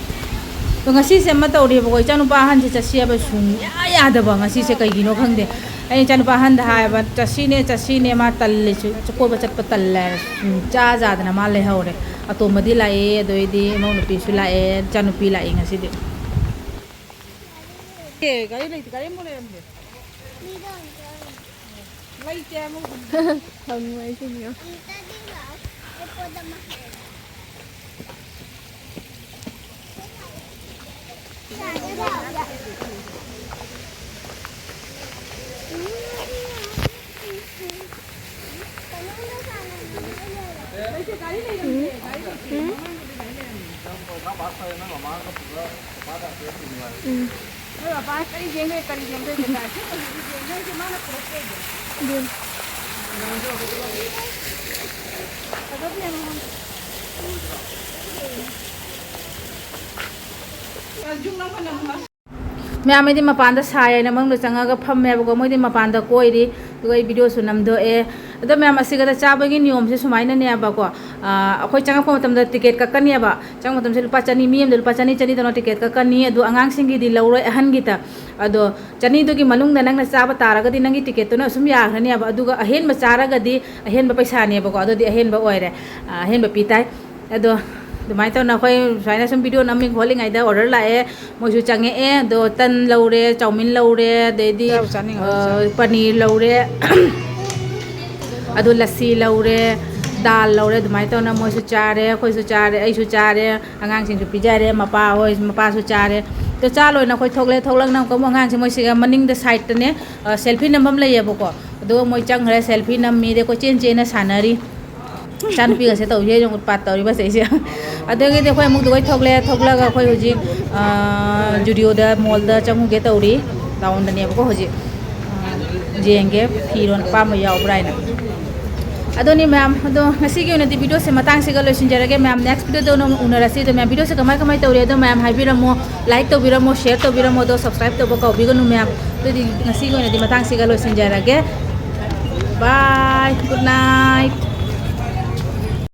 ꯑꯗꯣ ꯉꯁꯤꯁꯦ ꯑꯃ ꯇꯧꯔꯦꯕꯀꯣ, ꯏꯆꯥꯅꯨꯄꯥ ꯑꯍꯟꯁꯦ ꯆꯠꯁꯤ ꯍꯥꯏꯕ ꯁꯨꯡꯌꯥ ꯌꯥꯗꯕ꯫ ꯉꯁꯤꯁꯦ ꯀꯩꯒꯤꯅꯣ ꯈꯪꯗꯦ꯫ ꯑꯩꯅ ꯏꯆꯥꯅꯨꯄꯥ ꯑꯍꯟꯗ ꯍꯥꯏꯕ, "ꯆꯠꯁꯤꯅꯦ, ꯆꯠꯁꯤꯅꯦ", ꯃꯥ ꯇꯜꯂꯦ, ꯁꯨ-, ꯀꯣꯏꯕ ꯆꯠꯄ ꯇꯜꯂꯦ ꯍꯥꯏꯔꯦ꯫ ꯁꯨꯡꯆꯥ ꯆꯥꯗꯅ ꯃꯥ ꯂꯩꯍꯧꯔꯦ꯫ ꯑꯇꯣꯝꯕꯗꯤ ꯂꯥꯛꯑꯦ, ꯑꯗꯩꯗꯤ ꯏꯃꯧ ꯅꯨꯄꯤꯁꯨ ꯂꯥꯛꯑꯦ, ꯏꯆꯥꯅꯨꯄꯤ ꯂꯥꯛꯑꯦ ꯉꯁꯤꯗꯤ꯫ ꯑꯦ, ꯒꯥꯔꯤ ꯂꯩꯇꯦ, ꯒꯥꯔꯤ ꯑꯃꯐꯥꯎ ꯂꯩꯔꯝꯗꯦ꯫ ꯂꯩꯇꯦ ꯑꯃꯐꯥꯎ꯫ ꯍꯪꯉꯨ ꯑꯩꯁꯨ ꯌꯦꯡꯉꯣ꯫ ꯎꯝ꯫ ꯅꯣꯏ ꯕꯕꯥ ꯀꯔꯤ ꯌꯦꯡꯗꯣꯏ, ꯀꯔꯤ ꯌꯦꯡꯗꯣꯏꯒꯦ ꯇꯥꯏ? ꯁꯤ ꯀꯔꯤ ꯌꯦꯡꯗꯣꯏꯁꯦ ꯃꯥꯅ ꯄꯨꯔꯛꯇꯣꯏꯁꯦ? ꯑꯗꯨꯅꯤ꯫ ꯐꯖꯕꯅꯦ ꯃꯉꯣꯟꯗ꯫ ꯃꯌꯥꯝ ꯑꯩꯗꯤ ꯃꯄꯥꯟꯗ ꯁꯥꯏ ꯍꯥꯏꯅ ꯃꯅꯨꯡꯗ ꯆꯪꯉꯒ ꯐꯝꯃꯦꯕꯀꯣ, ꯃꯣꯏꯗꯤ ꯃꯄꯥꯟꯗ ꯀꯣꯏꯔꯤ꯫ ꯑꯗꯨꯒ ꯑꯩ ꯚꯤꯗꯤꯑꯣꯁꯨ ꯅꯝꯗꯣꯛꯑꯦ꯫ ꯑꯗꯣ ꯃꯌꯥꯝ, ꯑꯁꯤꯒꯗ ꯆꯥꯕꯒꯤ ꯅꯤꯌꯣꯝꯁꯦ ꯁꯨꯃꯥꯏꯅꯅꯦꯕꯀꯣ, ꯑ, ꯑꯩꯈꯣꯏ ꯆꯪꯉꯛꯄ ꯃꯇꯝꯗ ꯇꯤꯀꯦꯠ ꯀꯛꯀꯅꯦꯕ꯫ ꯆꯪꯕ ꯃꯇꯝꯁꯦ ꯂꯨꯄꯥ ꯆꯅꯤ, ꯃꯤ ꯑꯃꯗ ꯂꯨꯄꯥ ꯆꯅꯤ, ꯆꯅꯤ ꯇꯧꯅ ꯇꯤꯀꯦꯠ ꯀꯛꯀꯅꯤ꯫ ꯑꯗꯣ ꯑꯉꯥꯡꯁꯤꯡꯒꯤꯗꯤ ꯂꯧꯔꯣꯏ, ꯑꯍꯟꯒꯤꯇ꯫ ꯑꯗꯣ ꯆꯅꯤꯗꯨꯒꯤ ꯃꯅꯨꯡꯗ ꯅꯪꯅ ꯆꯥꯕ ꯇꯥꯔꯒꯗꯤ ꯅꯪꯒꯤ ꯇꯤꯀꯦꯠꯇꯨꯅ ꯑꯁꯨꯝ ꯌꯥꯈ꯭ꯔꯅꯦꯕ꯫ ꯑꯗꯨꯒ ꯑꯍꯦꯟꯕ ꯆꯥꯔꯒꯗꯤ ꯑꯍꯦꯟꯕ ꯄꯩꯁꯥꯅꯦꯕꯀꯣ꯫ ꯑꯗꯨꯗꯤ ꯑꯍꯦꯟꯕ ꯑꯣꯏꯔꯦ꯫ ꯑ, ꯑꯍꯦꯟꯕ ꯄꯤ ꯇꯥꯏ꯫ ꯑꯗꯣ ꯑꯗꯨꯃꯥꯏꯅ ꯇꯧꯅ ꯑꯩꯈꯣꯏ ꯁꯨꯃꯥꯏꯅ ꯁꯨꯝ ꯚꯤꯗꯤꯑꯣ ꯅꯝꯃꯤ ꯈꯣꯠꯂꯤꯉꯩꯗ ꯑꯣꯔꯗꯔ ꯂꯥꯛꯑꯦ꯫ ꯃꯣꯏꯁꯨ ꯆꯪꯉꯛꯑꯦ꯫ ꯑꯗꯣ ꯇꯟ ꯂꯧꯔꯦ, ꯆꯧꯃꯤꯟ ꯂꯧꯔꯦ, ꯑꯗꯩꯗꯤ, ꯆꯥꯕꯨ ꯆꯥꯅꯤꯡꯉꯕ ꯑ, ꯆꯥꯎ꯫ ꯄꯅꯤꯔ ꯂꯧꯔꯦ꯫ ꯑꯗꯨ ꯂꯁꯤ ꯂꯧꯔꯦ, ꯗꯥꯜ ꯂꯧꯔꯦ꯫ ꯑꯗꯨꯃꯥꯏꯅ ꯇꯧꯅ ꯃꯣꯏꯁꯨ ꯆꯥꯔꯦ, ꯑꯩꯈꯣꯏꯁꯨ ꯆꯥꯔꯦ, ꯑꯩꯁꯨ ꯆꯥꯔꯦ, ꯑꯉꯥꯡꯁꯤꯡꯁꯨ ꯄꯤꯖꯔꯦ, ꯃꯄꯥ ꯍꯣꯏ, ꯃꯄꯥꯁꯨ ꯆꯥꯔꯦ꯫ ꯑꯗꯣ ꯆꯥ ꯂꯣꯏꯅ ꯑꯩꯈꯣꯏ ꯊꯣꯛꯂꯦ꯫ ꯊꯣꯛꯂꯛꯅ ꯑꯃꯨꯛ ꯑꯉꯥꯡꯁꯦ ꯃꯣꯏꯁꯤꯒ ꯃꯅꯤꯡꯗ ꯁꯥꯏꯠꯇꯅꯦ, ꯑ, ꯁꯦꯜꯐꯤ ꯅꯝꯐꯝ ꯂꯩꯌꯦꯕꯀꯣ꯫ ꯑꯗꯨꯒ ꯃꯣꯏ ꯆꯪꯈ꯭ꯔꯦ, ꯁꯦꯜꯐꯤ ꯅꯝꯃꯤ꯫ ꯑꯗꯩ ꯀꯣꯏꯆꯦꯟ ꯆꯦꯟꯅ ꯁꯥꯟꯅꯔꯤ꯫ ꯏꯆꯥꯅꯨꯄꯤꯒꯁꯦ ꯇꯧꯁꯦ ꯌꯦꯡꯉꯨ, ꯄꯥꯠ ꯇꯧꯔꯤꯕꯁꯦ ꯑꯩꯁꯦ꯫ ꯑꯗꯒꯤꯗꯤ ꯑꯩꯈꯣꯏ ꯑꯃꯨꯛ ꯗꯨꯕꯥꯏ ꯊꯣꯛꯂꯦ꯫ ꯊꯣꯛꯂꯒ ꯑꯩꯈꯣꯏ ꯍꯧꯖꯤꯛ, ꯑ, ꯖꯨꯗꯤꯑꯣꯗ, ꯃꯣꯜꯗ ꯆꯪꯉꯨꯒꯦ ꯇꯧꯔꯤ꯫ ꯇꯥꯎꯟꯗꯅꯦꯕꯀꯣ ꯍꯧꯖꯤꯛ꯫ ꯌꯦꯡꯒꯦ ꯐꯤꯔꯣꯟ ꯑꯄꯥꯝꯕ ꯌꯥꯎꯕ꯭ꯔꯥ ꯍꯥꯏꯅ꯫ ꯑꯗꯨꯅꯤ ꯃꯌꯥꯝ, ꯑꯗꯣ ꯉꯁꯤꯒꯤ ꯑꯣꯏꯅꯗꯤ ꯚꯤꯗꯤꯑꯣꯁꯦ ꯃꯇꯥꯡꯁꯤꯒ ꯂꯣꯏꯁꯤꯟꯖꯔꯒꯦ ꯃꯌꯥꯝ꯫ ꯅꯦꯛꯁ ꯚꯤꯗꯤꯑꯣꯗ ꯑꯃꯨꯛ ꯎꯅꯔꯁꯤ꯫ ꯑꯗꯣ ꯃꯌꯥꯝ, ꯚꯤꯗꯤꯑꯣꯁꯦ ꯀꯃꯥꯏ ꯀꯃꯥꯏ ꯇꯧꯔꯤ ꯑꯗꯣ ꯃꯌꯥꯝ ꯍꯥꯏꯕꯤꯔꯝꯃꯣ, ꯂꯥꯏꯛ ꯇꯧꯕꯤꯔꯝꯃꯣ, ꯁꯤꯌꯔ ꯇꯧꯕꯤꯔꯝꯃꯣ, ꯑꯗꯣ ꯁꯕꯁꯀ꯭ꯔꯥꯏꯕ ꯇꯧꯕ ꯀꯥꯎꯕꯤꯒꯅꯨ ꯃꯌꯥꯝ꯫ ꯑꯗꯨꯗꯤ ꯉꯁꯤꯒꯤ ꯑꯣꯏꯅꯗꯤ ꯃꯇꯥꯡꯁꯤꯒ ꯂꯣꯏꯁꯤꯟꯖꯔꯒꯦ꯫ Bye, good night꯫